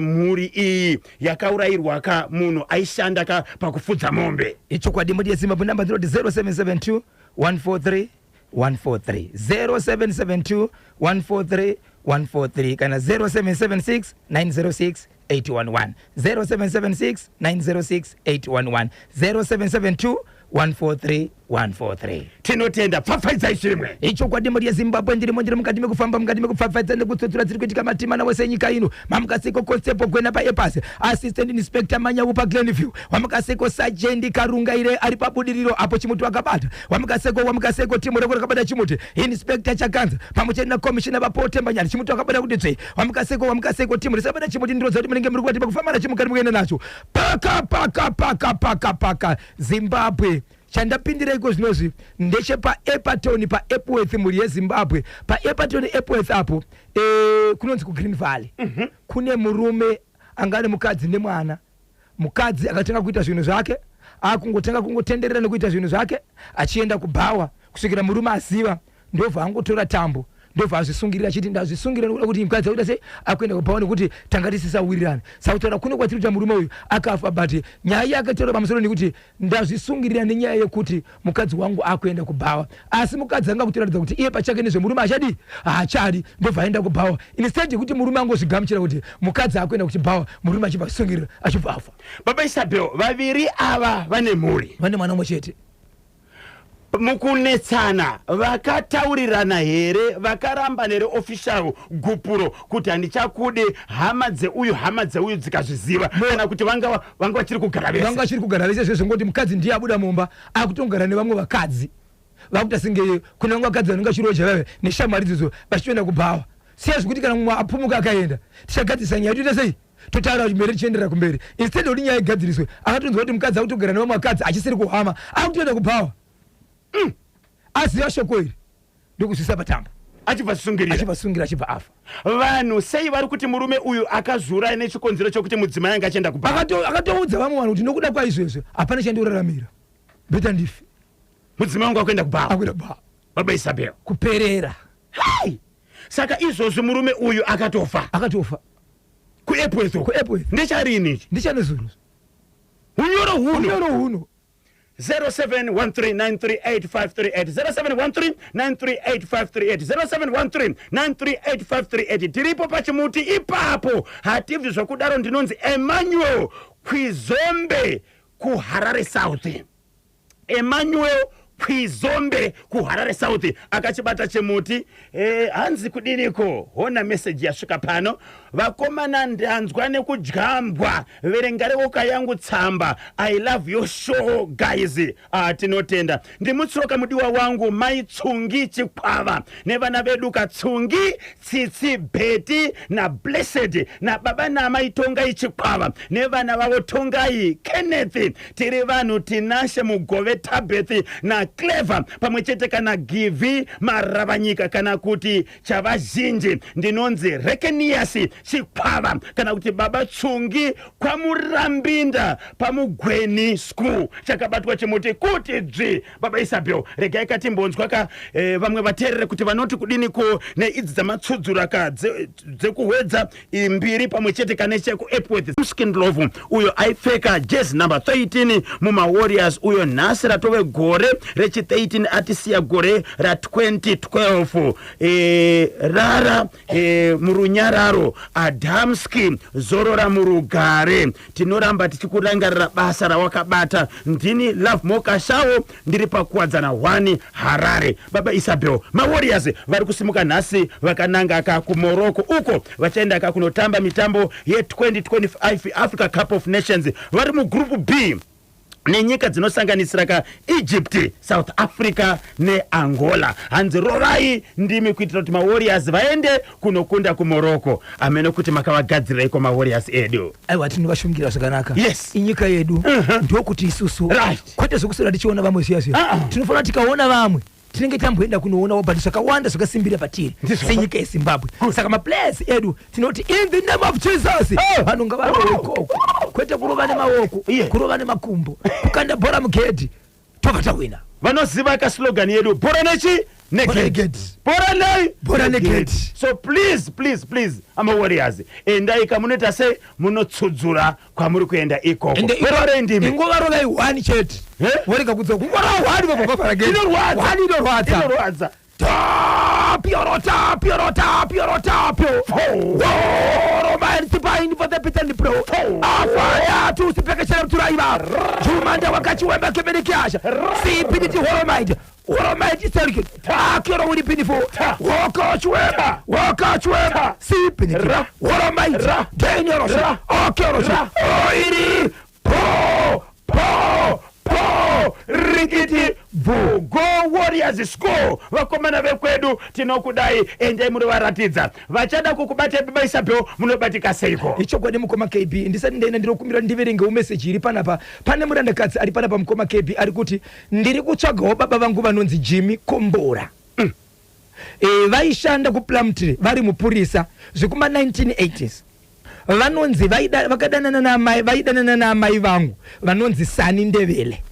mhuri iyi yakaurayirwa ka munhu aishanda ka pakufudza mombe. Ichokwadi, mudi yeZimbabwe, namba ndinoti 0772 143 143, 0772 143 143 kana 0776 906 811, 0776 906 811, 0772 143 143. Tinotenda, pfapfaidzai zvimwe. Ichokwadi, mhuri yeZimbabwe, ndirimo, ndiri mukati mekufamba, mukati mekupfapfaidza nekutsotsora dziri kuitika matimana wese enyika ino. Mamukaseko Constable Gwena paEpasi, Assistant Inspector Manyawu paGlenview, wamukaseko Sergeant Karungaire ari paBudiriro apo, chimuti wakabata. Wamukaseko, wamukaseko, timu reko rakabata chimuti, Inspector Chakanza pamwe chete naCommissioner vaPotembanyani, chimuti wakabata kuti tsve. Wamukaseko, wamukaseko, timu risabata chimuti. Ndirodza kuti munenge muri kubati pakufamba nacho mukati mukuenda nacho paka paka paka paka paka. Zimbabwe, chandapindireiko zvinozvi ndechepaEpaton, paEpworth. Mhuri yeZimbabwe, paEpaton Epworth apo kunonzi kuGreen Valley. Kune murume anga ane mukadzi nemwana. Mukadzi akatanga kuita zvinhu zvake, akungotanga kungotenderera nekuita zvinhu zvake, achienda kubhawa kusvikira murume aziva. Ndobva angotora tambo, ndobva azvisungirira, achiti ndazvisungirira nekuda kuti mukadzi akuita sei, akuenda kubhawa, nekuti tanga tisisawirirana. Saka kutaura kuno kwatiri kuita, murume uyu akafa, but nyaya yakataura pamusoro nekuti ndazvisungirira nenyaya yekuti mukadzi wangu akuenda kubhawa. Asi mukadzi anga kutoratidza kuti iye pachake nezvemurume achadi haachadi, ndobva aenda kubhawa instead yekuti murume angozvigamuchira kuti mukadzi akuenda kuchibhawa. Murume achibva asungirira, achibva afa. Baba Isabel, vaviri ava vane mhuri? Vane mwana umwe chete. Mukunetsana vakataurirana here, vakaramba nere official gupuro kuti handichakude, hama dzeuyu, hama dzeuyu dzikazviziva, kana kuti vanga vachiri kugara vanga vese? Vachiri kugara vese zvezvo, ngoti mukadzi ndiye abuda mumba, akutongara nevamwe vakadzi. Vakuita senge kune vamwe vakadzi vanenge vachiroja vave neshamwari idzodzo, vachitoenda kubhawa. Siya zvekuti kana mumwe apumuka akaenda, tichagadzirisa nyaya, toita sei, totaura kuti mberi tichienderera kumberi, instead kuti nyaya igadziriswe. Akatonzwa kuti mukadzi akutogara nevamwe vakadzi, achisiri kuhama, akutoenda kubhawa. Aziva shoko iri, ndokuzvisa patambo. Achibva sungirira. Achibva sungira, achibva afa. Vanhu sei vari kuti murume uyu akazviuraya nechikonzero chokuti mudzimai anga achienda kubhawa? Akatoudza vamwe vanhu kuti nokuda kwaizvezvo hapana chandioraramira, better ndife. Mudzimai wangu akuenda kubhawa. Akuenda kubhawa. Baba Isabel. Kuperera. Hai, saka izvozvi murume uyu akatofa? Akatofa. KuEpworth? KuEpworth. Ndecharini ichi? Ndichanezuro. Unyoro huno. Unyoro huno. 0713938538, 0713938538, 0713938538. Tiripo pachimuti ipapo, hatibvi zvokudaro. Ndinonzi Emmanuel Kwizombe kuHarare South. Emmanuel. Kwizombe kuHarare South akachibata chimuti. Hanzi kudiniko? Hona meseji yasvika pano. Vakomana, ndanzwa nekudyambwa. Verengarewoka yangu tsamba. I love your show, guys. Tinotenda. Ndimutsoka mudiwa wangu Mai Tsungi Chikwava nevana vedu Katsungi, Tsitsi, Beti naBlessed, nababa namai Tongai Chikwava nevana vavo Tongai, Kenneth, tiri vanhu Tinashe Mugove, Tabeth naClever, pamwe chete kana Givhi Maravanyika, kana kuti chavazhinji ndinonzi Rekenias Chikwava, kana kuti Baba Tsungi, kwaMurambinda paMugweni School. Chakabatwa chimuti kuti dzvi. Baba Isabel, regai katimbonzwa ka vamwe vateerere kuti vanoti kudiniko neidzi dzamatsudzura ka dzekuHwedza mbiri pamwe chete kane chekuEpworth. Skindlove uyo aipfeka jezi number 13 mumaWarriors, uyo nhasi ratove gore rechi13 atisiya gore ra2012. Rara murunyararo Adamski, zorora murugare, tinoramba tichikurangarira basa rawakabata. Ndini Love Mokashawo, ndiri paKuwadzana 1, Harare. Baba Isabel, maWarriors vari kusimuka nhasi vakananga ka kuMorocco, uko vachaenda ka kunotamba mitambo ye2025 Africa Cup of Nations. Vari mugroup B nenyika dzinosanganisira ka Egypt, South Africa neAngola. Hanzi rovai ndimi kuitira kuti maWarriors vaende kunokunda kuMorocco. Amene kuti makavagadziraiko maWarriors edu? Aiwa, tinovashungira zvakanaka. Inyika yedu, ndokuti isusu, kwete zvokuswera tichiona vamwe zviya zviya. Tinofanira, tikaona vamwe tinenge tamboenda kunoonawo, but zvakawanda zvakasimbira patiri senyika yeZimbabwe. Saka maplayers edu tinoti, in the name of Jesus, vanhu ngavarove ikoko, kwete kurova nemaoko, kurova nemakumbo, kukanda bhora mugedhi, tobva tawina. Vanoziva ka slogan yedu, bhora nechi? Bhora negedhi. Negedhi. Bhora nei? Bhora negedhi. So please, please, please, amaWarriors, endai kamunoita sei, munotsudzura kwamuri kuenda ikoko. Ende Bhora ndimi. Ingovarovai one chete. Eh? Vorega kudzoka kungorova one, vobva vavhara gedhi. Inorwadza. One inorwadza. Inorwadza. Tapio, tapio, tapio, tapio. Roma for the Peter Pro. Afaya tusipekeshera turaiva. Jumanda wakachiwemba kebenekyasha. Sipiniti horomaiti. Horomaiti selki. Akero uri pinifo. Woko chiwemba. Woko chiwemba. Sipiniti. Horomaiti. Daniel Rosha. Akero. Oiri. Po. Po. Po rikiti bvu. Go Warriors, score! Vakomana vekwedu, tinokudai. Endai munovaratidza. Vachada kukubatai, Baba Isabel, munobatika seiko? Ichokwadi, mukoma KB. Ndisati ndaenda, ndinokumbira ndiverengewo meseji iri panapa. Pane murandakadzi ari panapa, mukoma KB, ari kuti, "Ndiri kutsvagawo baba vangu vanonzi Jimmy Kombora. Vaishanda kuPlumtree vari mupurisa zvekuma 1980s. Vanonzi vakadanana naamai, vaidanana naamai vangu vanonzi Sani Ndevele,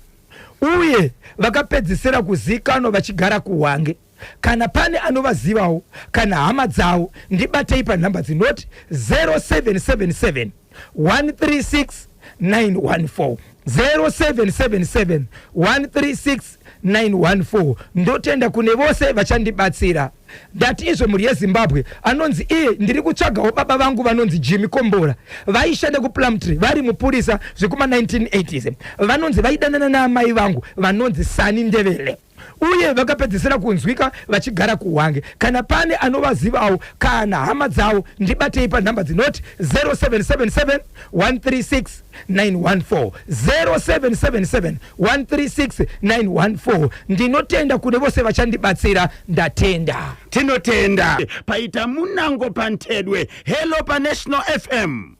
uye vakapedzisira kuzikanwa vachigara kuHwange. Kana pane anovazivawo kana hama dzavo, ndibatei panhamba dzinoti 0777 136 914, 0777 136 914. Ndotenda kune vose vachandibatsira." Ndati izvo, mhuri yeZimbabwe, anonzi iye, "Ndiri kutsvagawo baba vangu vanonzi Jimmy Kombora. Vaishanda kuPlumtree vari mupurisa zvekuma 1980s. Vanonzi vaidanana naamai vangu vanonzi Sani Ndevele, uye vakapedzisira kunzwika vachigara kuHwange. Kana pane anovazivawo kana hama dzavo, ndibatei panhamba dzinoti 0777 136 914, 0777 136 914. Ndinotenda kune vose vachandibatsira. Ndatenda." Tinotenda. Paita munango pantedwe. Hello paNational FM.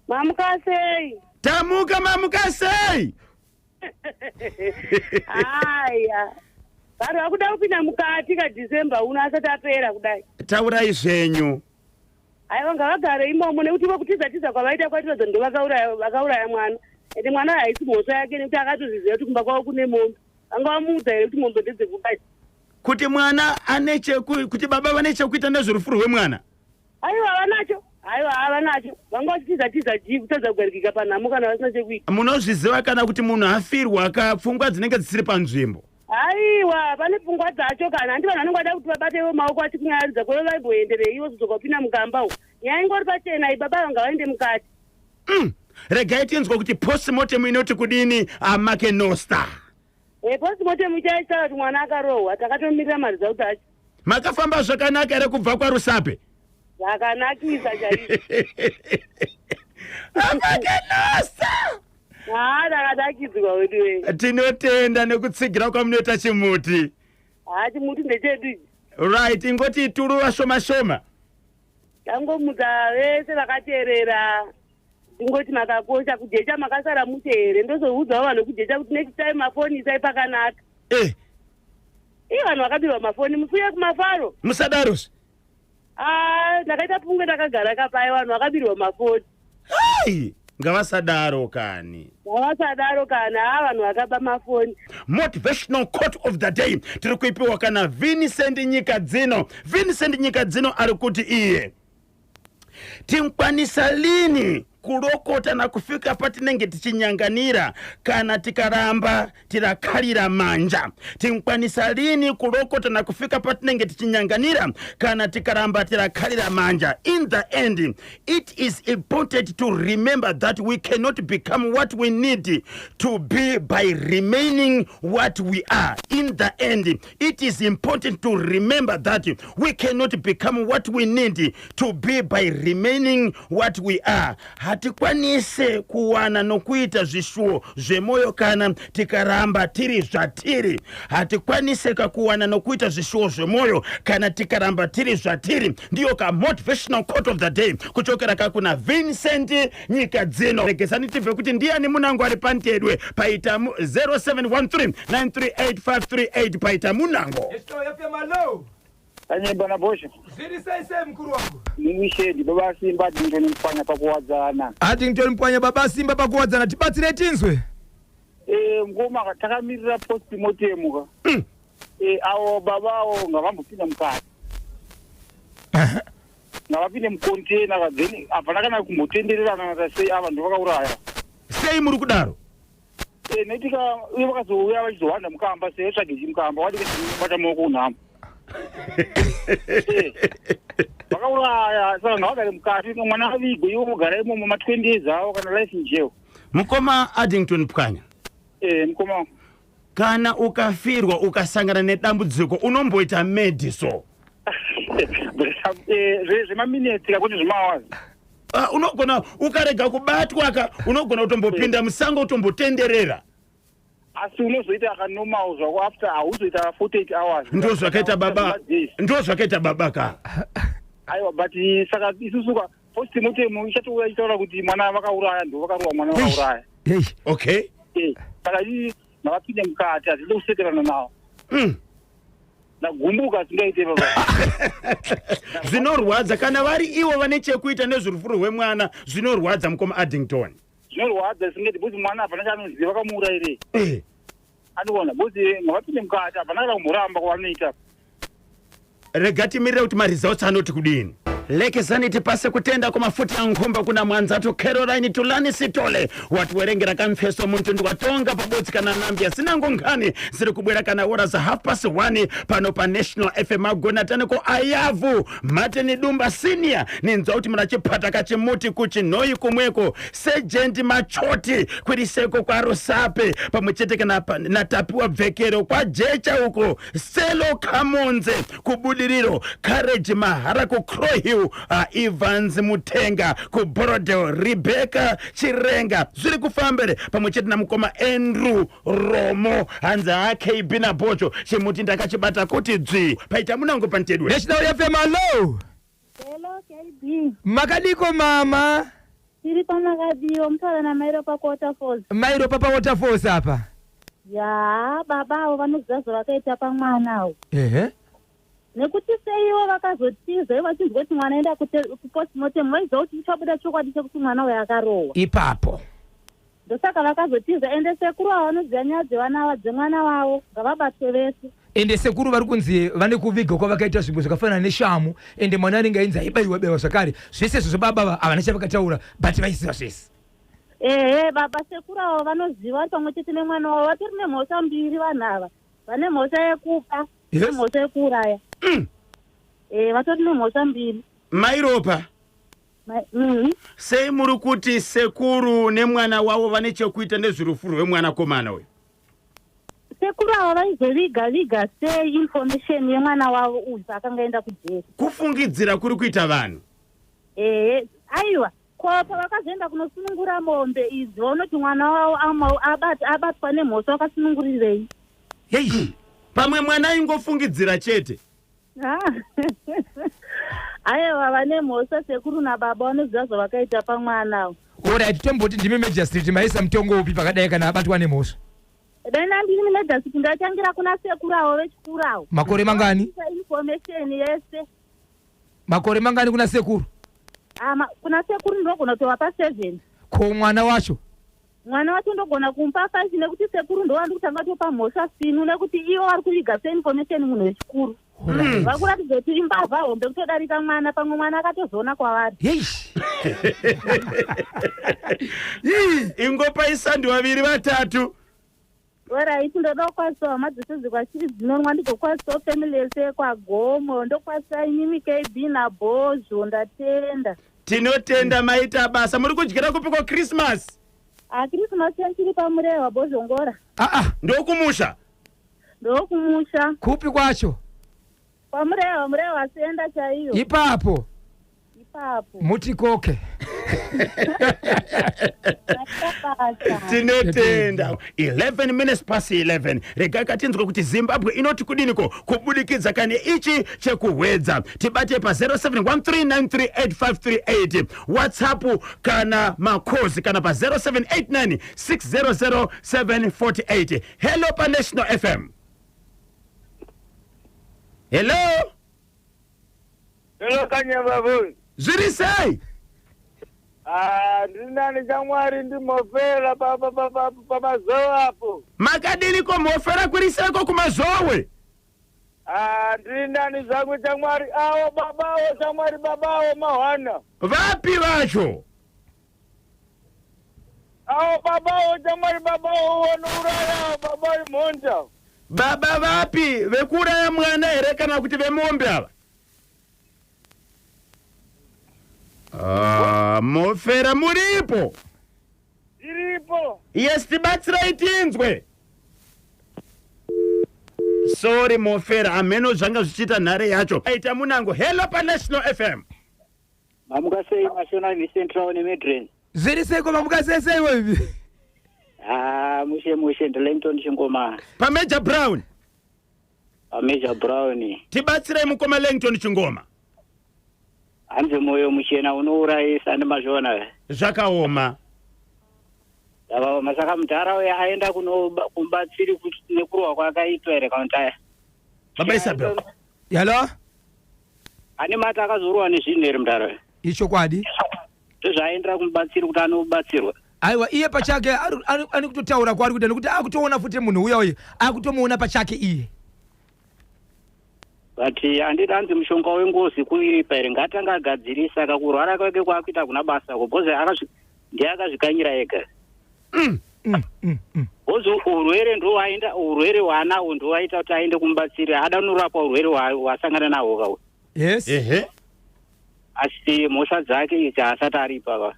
Mamuka sei? Tamuka, mamuka sei? Haya, vanhu vakuda kupinda mukati kaDecember uno asati apera kudai. Taurai zvenyu. Aiwa, ngavagare imomo, nekuti vo kutiza tiza kwavaita kwatiradza ndo vakauraya mwana. Ende mwana haisi mhosva yake, nekuti akatozviziva kuti kumba kwavo kune mombe. Vanga vamuudza here kuti mombe ndedzekubai? Kuti mwana ane cheku kuti baba vane chekuita nezverufu rwemwana? Aiwa, havanacho. Aiwa, havanacho. Vanga vachitiza tiza jii, kutadza kugarikika panhamo kana vasina chekuita. Munozviziva kana kuti munhu afirwa ka, pfungwa dzinenge dzisiri panzvimbo. Aiwa, pane pfungwa dzacho kana handi vanhu vanenge vada kuti vabatewo maoko achikunyaradza kweve vaimboenderei vozodzoka kupinda mukamba umu. Nyaya ingori pachena iyi, baba vanga vaende mukati. Regai tinzwa kuti postmortem inoti kudini, aMake Noster. Postmortem ichaitaura kuti mwana akarohwa, takatomirira maresults acho. Makafamba zvakanaka here kubva kwaRusape? Zvakanakisa chaizvo. Amakenosa. Haa, takanakidzwa wedu wee. Tinotenda nekutsigira kwamunoita chimuti. Haa, chimuti ndechedu ichi. Right, ingoti turuva shoma shoma. Tangomutsa vese vakateerera, tingoti makakosha kujecha, makasara mushe here? Ndozoudzawo vanhu kujecha kuti next time mafoni isai pakanaka. Iye vanhu vakabirwa mafoni, musiuye kumafaro. Musadarozve. A, ndakaita pungwe ndakagara kapai, vanhu vakabirwa mafoni. Ai, ngavasadaro kani. Ngavasadaro kana, ha, vanhu vakaba mafoni. Motivational quote of the day tiri kuipiwa kana Vincent Nyika Dzino. Vincent Nyika Dzino ari kuti iye, tinkwanisa lini kulokota na kufika patinenge tichinyanganira kana tikaramba tirakhalira manja? Tinkwanisa lini kulokota na kufika patinenge tichinyanganira kana tikaramba tirakhalira manja? In the end, it is important to remember that we cannot become what we need to be by remaining what we are. In the end, it is important to remember that we cannot become what we need to be by remaining what we are. Hatikwanise kuwana nokuita zvishuwo zvemwoyo kana tikaramba tiri zvatiri. Hatikwanise kakuwana nokuita zvishuwo zvemwoyo kana tikaramba tiri zvatiri. Ndiyo ka motivational quote of the day kuchokera kakuna Vincent Nyika Dzino. Regesani tibve kuti ndiani munango ari pantedwe paita 0713 938538 paita munango. National FM, hello. Kanyemba naBosho. Zviri sei sei, mukuru wangu? Mumishedi, baba Simba, Dington Mupwanya paKuwadzana. Addington Mupwanya, baba Simba paKuwadzana, tibatsire tinzwe. Ngoma takamirira postmortem ka. Avo baba avo ngavambopinda mukati, ngavapinde mucontainer ka, then hapana kana kumbotendererana na sei, ava ndo vakauraya. Sei muri kudaro? Nekuti ka uye vakazouya vachizowanda mukamba, sei vatsvage chimukamba wadike bata maoko kunhamo. Vakauraya, saka ngavagare mukati, mwana avigwe, ivo vogara imomo ma20 years avo kana life in jail. Mukoma Addington Pwanya. Mukoma. Kana ukafirwa, ukasangana nedambudziko, unomboita mediso? Zvemaminutes kakuti zvemahours. Ah, unogona ukarega kubatwa ka, unogona kutombopinda musango, utombotenderera. Asi unozoita akanormal zvako after, hauzoita 48 hours. Ndo zvakaita baba. Madays. Ndo zvakaita baba ka. Aiwa, but saka isusu ka postmortem ichatouya ichitaura kuti mwana vakauraya, ndo vakarowa mwana, vakauraya. Hey. Okay. Saka ii ngavapinde mukati, hatidi kusekerana navo. Ndagumbuka singaite, baba. Zvinorwadza kana vari ivo vane chekuita nezverufu rwemwana, zvinorwadza, mukoma Addington. Zvinorwadza singaite because mwana hapana chaanoziva, vakamuurayirei? Andikuona because ngavapinde mukati, hapana kana kumboramba kwavanoita. Rega timirire kuti maresults anoti kudini. Lekezani tipase kutenda kumafuti ankhomba kuna mwanzatu Caroline Tulani Sitole, watiwerengera kamfeso muntu watonga pabodzi kana nambia sinango nkhani ziri kubwera kana ora za 1:30 pano pa National FM. Agona taneko ayavu Martin Dumba Senior, ninzwa kuti munachiphata kachimuti kuchinhoyi kumweko. Sergeant Machoti kwiriseko kwaRusape, pamwe chete kana naTapiwa Bvekero kwaJecha uko, Selo Kamonze kuBudiriro, Courage Mahara kuCrowhill, Evans Mutenga kuBorodale, Rebecca Chirenga, zviri kufambere pamwe chete namukoma Andrew Romo. Hanzi akb naBocho, chimuti ndakachibata kuti dzvi. Paita munango pantedwe. National FM, hello. Hello, KB. Makadiko, mama? Tiri pamakadiwa, mutaura naMairo paQuaterfalls. Mairo papa Waterfalls apa. Ya, baba avo vanoziva zvavakaita pamwana avo. Nekuti seivo vakazotiza ivo vachinzwa kuti mwana aenda kupostmortem, vaiziva kuti ichabuda chokwadi chekuti mwana uyu akarohwa. Ipapo. Ndosaka vakazotiza. Ende sekuru avo vanoziva nyaya dzevana dzemwana wavo, ngavabatwe vese. Ende sekuru vari kunzi vane kuviga kwavakaita zvimwe zvakafanana neshamu, ende mwana anenge ainzi aibayiwa baiwa zvakare. Zvese izvozvo baba ava havana chavakataura, but vaiziva zvese. Ehe, baba sekuru avo vanoziva vari pamwe chete nemwana wavo, vatori nemhosva mbiri vanhu ava. Vane mhosva yekupa nemhosva yekuuraya. Vatori nemhosva mbiri. Mairopa. Sei muri kuti sekuru nemwana wavo vane chekuita nezverufu rwemwanakomana uyu? Sekuru ava vaizoviga viga sei information yemwana wavo uyu paakanga aenda kujeri? Kufungidzira kuri kuita vanhu. Ehe, aiwa, ko pavakazoenda kunosunungura mombe idzi, vaunoti mwana wavo abatwa nemhosva, vakasunungurirei? Yei. Pamwe mwana aingofungidzira chete. Ah. Aiwa, vane mhosva sekuru nababa, vanoziva zvavakaita pamwana. Alright, tomboti ndimi magistrate, maisa mutongo upi pakadai kana abatwa nemhosva? Dai ndandiri magistrate, ndatangira kuna sekuru avo vechikuru avo. Makore mangani? Information yese. Makore mangani kuna sekuru? Ama, kuna sekuru ndogona kutovapa 7. Ko mwana wacho? Mwana wacho ndogona kumupa 5, nekuti sekuru ndowandi kutanga topa mhosva sinu, nekuti ivo vari kuviga seinformation munhu wechikuru. Vari kuratidza kuti imbavha hombe kutodarika mwana. Pamwe mwana akatozoona kwavari. Yei. Ingopa isandi vaviri vatatu. Alright, ndoda kukwasisawo hama dzese dzekwachiri dzinonwa, ndigokwasisawo family yese yekwaGomo, ndokwasisa inyimi KB naBhozho. Ndatenda. Tinotenda, maita basa. Muri kudyira kupi kwaChristmas? Akrisimasi yandiri paMurehwa, Bhozhongora. Aa. Ndokumusha. Ndokumusha. Kupi kwacho? KwaMurehwa, Murehwa senda chaiyo. Ipapo? Ipapo. Mutikoke. Maita basa. Tinotenda. 11 minutes past 11. Regai katinzwe kuti Zimbabwe inoti kudiniko kubudikidza kane ichi chekuHwedza. Tibate pa 0713938538, WhatsApp kana makozi, kana pa 0789 600 748. Hello paNational FM. Hello. Hello, Kanyama boy. Zviri sei? Ah, ndiri nani chamwari, ndimhofera pamazowe apo. Makadiniko mhofera, kuriseko kuMazowe? Ah, ndiri nani zvangu chamwari. Awo babawo chamwari, babawo mahwana. Vapi vacho? Awo babawo chamwari, babawo wanouraya, baba imhonda. Baba vapi, vekuuraya mwana here kana kuti vemombe ava? Ah, mhofera muripo? Iripo. Yes, tibatsirai tinzwe. Sorry mhofera, hameno zvanga zvichiita nhare yacho. Aita munango. Hello paNational FM. Mamuka sei, Mashona Central neMidrand? Zviri seiko, mamuka sei seiwo ivi? Ah, mushe mushe, ndiLangton Chingoma. PaMajor Brown. PaMajor Brown. Tibatsirai mukoma Langton Chingoma. Hanzi mwoyo muchena unourayisa, ndimazviona. Zvakaoma. Zvakaoma. Saka mudhara uya aenda kumubatsiri nekurohwa kwaakaitwa here kana kuti aya? Baba Isabel. Hello. Ane mati akazorohwa nezvinhu here mudhara uya? Ichokwadi. Ndozvaaendera kumubatsiri kuti anobatsirwa. Aiwa, iye pachake ari kutotaura kwaari kuita, nekuti akutoona futi munhu uya uye akutomuona pachake iye. But handiti hanzi mushonga wengozi kuiripa here? Ngaatanga agadzirisa kakurwara kwake kwaakuita kuna basa ko, because ndiye akazvikanyira ega. Because urwere ndowaenda, urwere hwaanawo ndowaita kuti aende kumubatsiri, ada unorapwa urwere hwasangana nahwo kawo. Asi mhosva dzake idzi haasati aripa ka.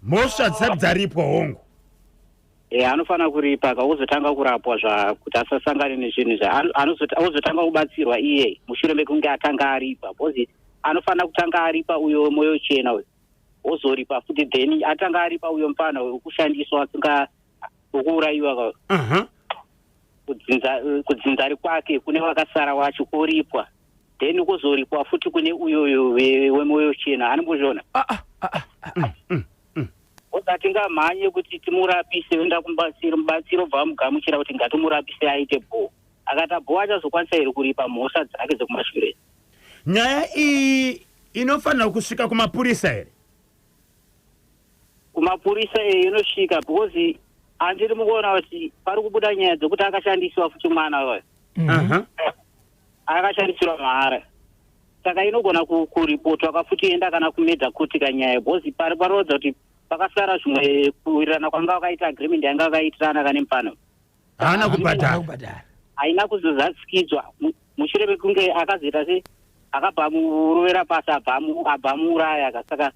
Mhosva dzisati dzaripwa, hongu. E, anofanira kuripa ka, ozotanga kurapwa zva kuti asasangane nezvinhu zva ozotanga kubatsirwa iye mushure mekunge atanga aripa, because anofanira kutanga aripa uyo mwoyo chena uyo, ozoripa futi, then atanga aripa uyo mufana wekushandiswa asinga wekuurayiwa ka. Kudzinza rikwake kune vakasara wacho koripwa, then kuzoripwa futi kune uyoyo wemwoyo chena, anombozviona. Ah, ah, ah, ah. Atingamhanye kuti timurapise, oenda kumubatsiri, mubatsiri obva amugamuchira kuti ngatimurapise aite bho. Akati bho, achazokwanisa here kuripa mhosva dzake dzekumashure? Nyaya iyi inofanira kusvika kumapurisa here? Kumapurisa e, inosvika, because handiri mukuona kuti pari kubuda nyaya dzekuti akashandisiwa futi mwana wayo. Akashandisirwa mahara, saka inogona kuripotwa kafuti, enda kana kumedza kuti kanyaya, because pari parorodza kuti pakasara zvimwe kuwirirana kwanga vakaita, agreement yanga vakaitirana kane mupano. Haana kubhadhara. Kubhadhara. Haina kuzozadzikidzwa mushure mekunge akazoita se akabva amurovera pasi, abva amuuraya ka. Saka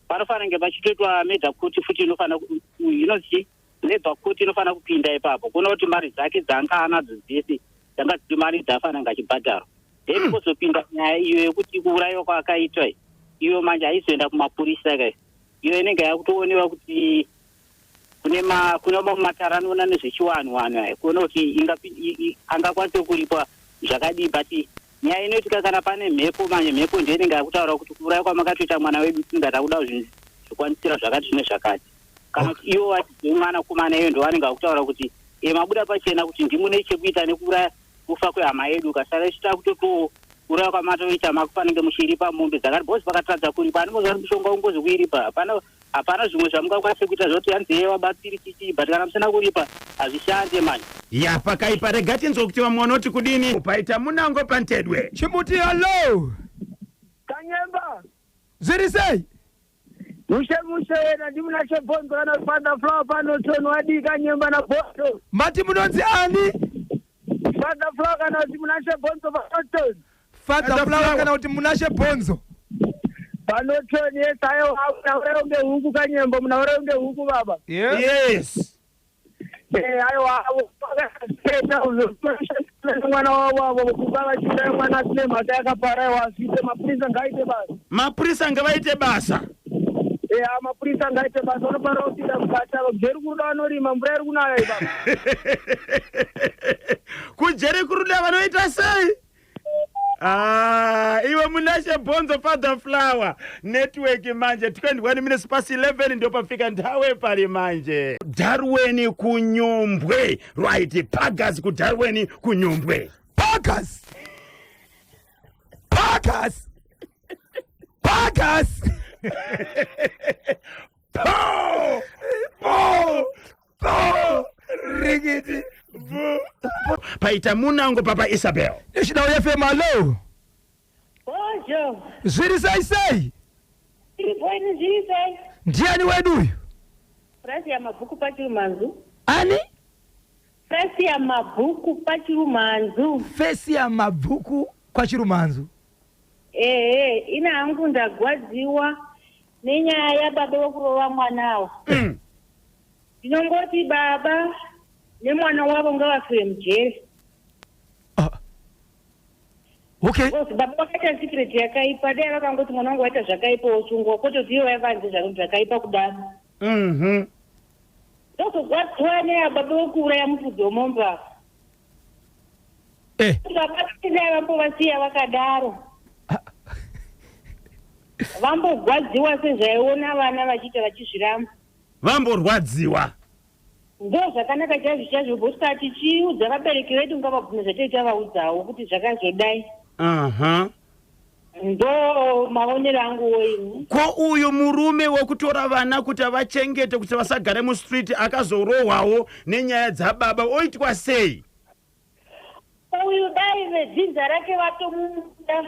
panofanira kunge pachitoitwa murder kuti futi inofanira inonzi chii? Labour court inofanira kupinda ipapo kuona kuti mari dzake dzaanga anadzo dzese dzanga dziri mari dzaafanira kunge achibhadharwa. Then kozopinda nyaya iyo yekuti kuurayiwa kwaakaitwa iyi, iyo manje haizoenda kumapurisa ka iyo inenge yakutoonewa kuti kune ma kune mamwe matare anoona nezvechiwanhu wanhu aya kuona kuti angakwanise kuripwa zvakadii. But nyaya inoitika kana pane mhepo manje, mhepo ndiyo inenge yakutaura kuti kuuraya kwamakatoita mwana wedu tinga takuda zvinhu zvikwanisira zvakati nezvakati. Kana kuti ivo vati mwanakomana iyo ndo vanenge vakutaura kuti e mabuda pachena kuti ndimune chekuita nekuuraya kufa kwehama yedu kasara isu takutotiwo kuuraya kwamatoita makufanenge muchiripa mombe dzakati, because pakatadza kuripa anongoziva kuti mushonga ungozi kuiripa hapana hapana zvimwe zvamungakwanise kuita zvoti hanzi ye wabatsiri chichii, but kana musina kuripa hazvishande manje. Ya, pakaipa. Rega tinzwe kuti vamwe vanoti kudini. Paita munango pantedwe. Chimuti, hallo. Kanyemba. Zviri sei? Mushe mushe wena, ndiMunashe Bhonzo kana Father Flower pano toni. Wadii Kanyemba naBhonzo? Mati munonzi ani? Father Flower kana kuti Munashe Bhonzo panoton. Father Father Flower Flower. kana kuti Munashe Bhonzo. Panoton, yes. Aiwa, munauraiwo ngehuku Kanyemba, munauraiwo ngehuku baba. Yeah. Yes. Aiwa, eta mwana wavo avo kuba vachiuraya mwana asine mhaka yakapara. Aiwa, azviite, mapurisa ngaaite basa. Mapurisa ngavaite basa. Mapurisa ngaite basa, vanofanira kupinda mukati ava. Jeri kuruda vanorima, mvura iri kunaya ibaba. Kujeri kuruda vanoita sei? Ah, iwe Munashe Bhonzo, Father Flower, network manje. 21 minutes past 11 ndio pafika nthawe pali manje. Darweni kunyombwe, right? Pagas kuDarweni kunyombwe. Pagas, Pagas, Pagas. Po Po po rikiti. Paita munango papa Isabel. Neshidau FM, hallo. Bojo. Zviri sei sei? Iripoini, zviri sei? Ndiani wedu uyu? Frasia Mabhuku paChirumanzu. Ani? Frasia Mabhuku paChirumanzu. Fesia Mabhuku kwaChirumanzu. Ehe, ina hangu ndagwadziwa nenyaya yababa wekurova mwanawo. Ndinongoti baba nemwana wavo ngavafire mujeri. Ah. Okay. Because baba vakaita secret yakaipa, dai vakangoti mwana wangu waita zvakaipa osungwa, kwototi ivo vaivanze zvakaipa kudaro. Ndozogwadziwa neyababa wekuuraya mufudzi wemombe ava. Baba dai vambovasiya vakadaro, vambogwadziwa sezvaiona vana vachiita vachizviramba. Vamborwadziwa. Ndo zvakanaka chaizvo chaizvo, because tichiudza vabereki vedu ngavabvume zvatei vaudzawo kuti zvakazodai. Ndo maonero anguwo ini. Ko uyu murume wekutora vana kuti avachengete kuti vasagare mustreet akazorohwawo nenyaya dzababa oitwa sei? Uyu dai vedzinza rake vatomumuda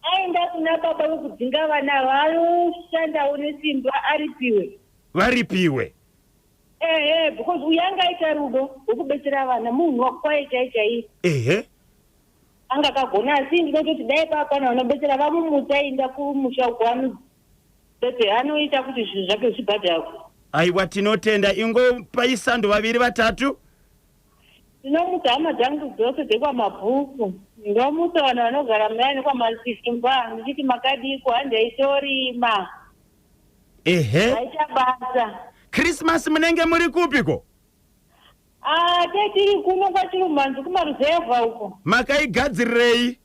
aenda kuna baba vekudzinga vana, vanoshandawo nesimba aripiwe. Varipiwe. Ehe, because uyu angaita rudo rwekubetsera vana, munhu wakwaye chai chaiye. Anga akagona, asi ndinototi dai papana vanobetsera vamumutsa aenda kumusha uko anobetse anoita kuti zvinhu zvake zvibhadharwe. Aiwa, tinotenda. Ingopai sando vaviri vatatu. Ndinomutsa hama dzangu dzose dzekwaMabhuku, ndomutsa vanhu vanogara muyani kwaMasimba, ndichiti makadiko, handeitorima. Aita basa. Christmas munenge muri kupiko? Ah, tetiri kuno kwaChirumhanzu kumaruzevha uko. Makaigadzirirei?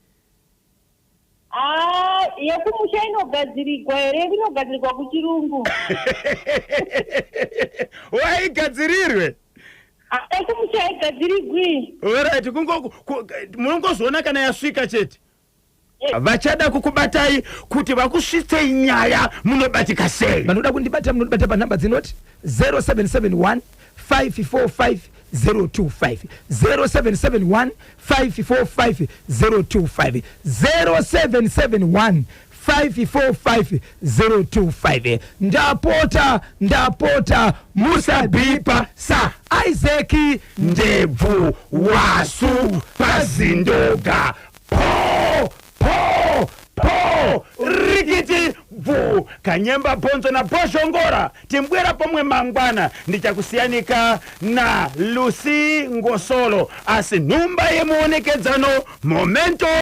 Ah, yekumusha inogadzirigwa here? Inogadzirigwa kuchirungu. Waigadzirirwe? Ah, yekumusha haigadzirigwi. Alright, munongozoona kana yasvika chete. Vachada kukubatai kuti vakusvitsei nyaya munobatika sei? Vanoda kundibata munondibata panhamba dzinoti 0771 545 025, 0771 545 025, 0771 545 025. Ndapota, ndapota, musabhipa sa Isaac. Ndebvu wasu pazindoga, po po po rikiti bvu. Kapu, Kanyemba Bhonzo na Bhozhongora. Timbwera pomwe mangwana, ndichakusiyanika na Lucy Ngosolo, asi nhumba yemuonekedzano momento.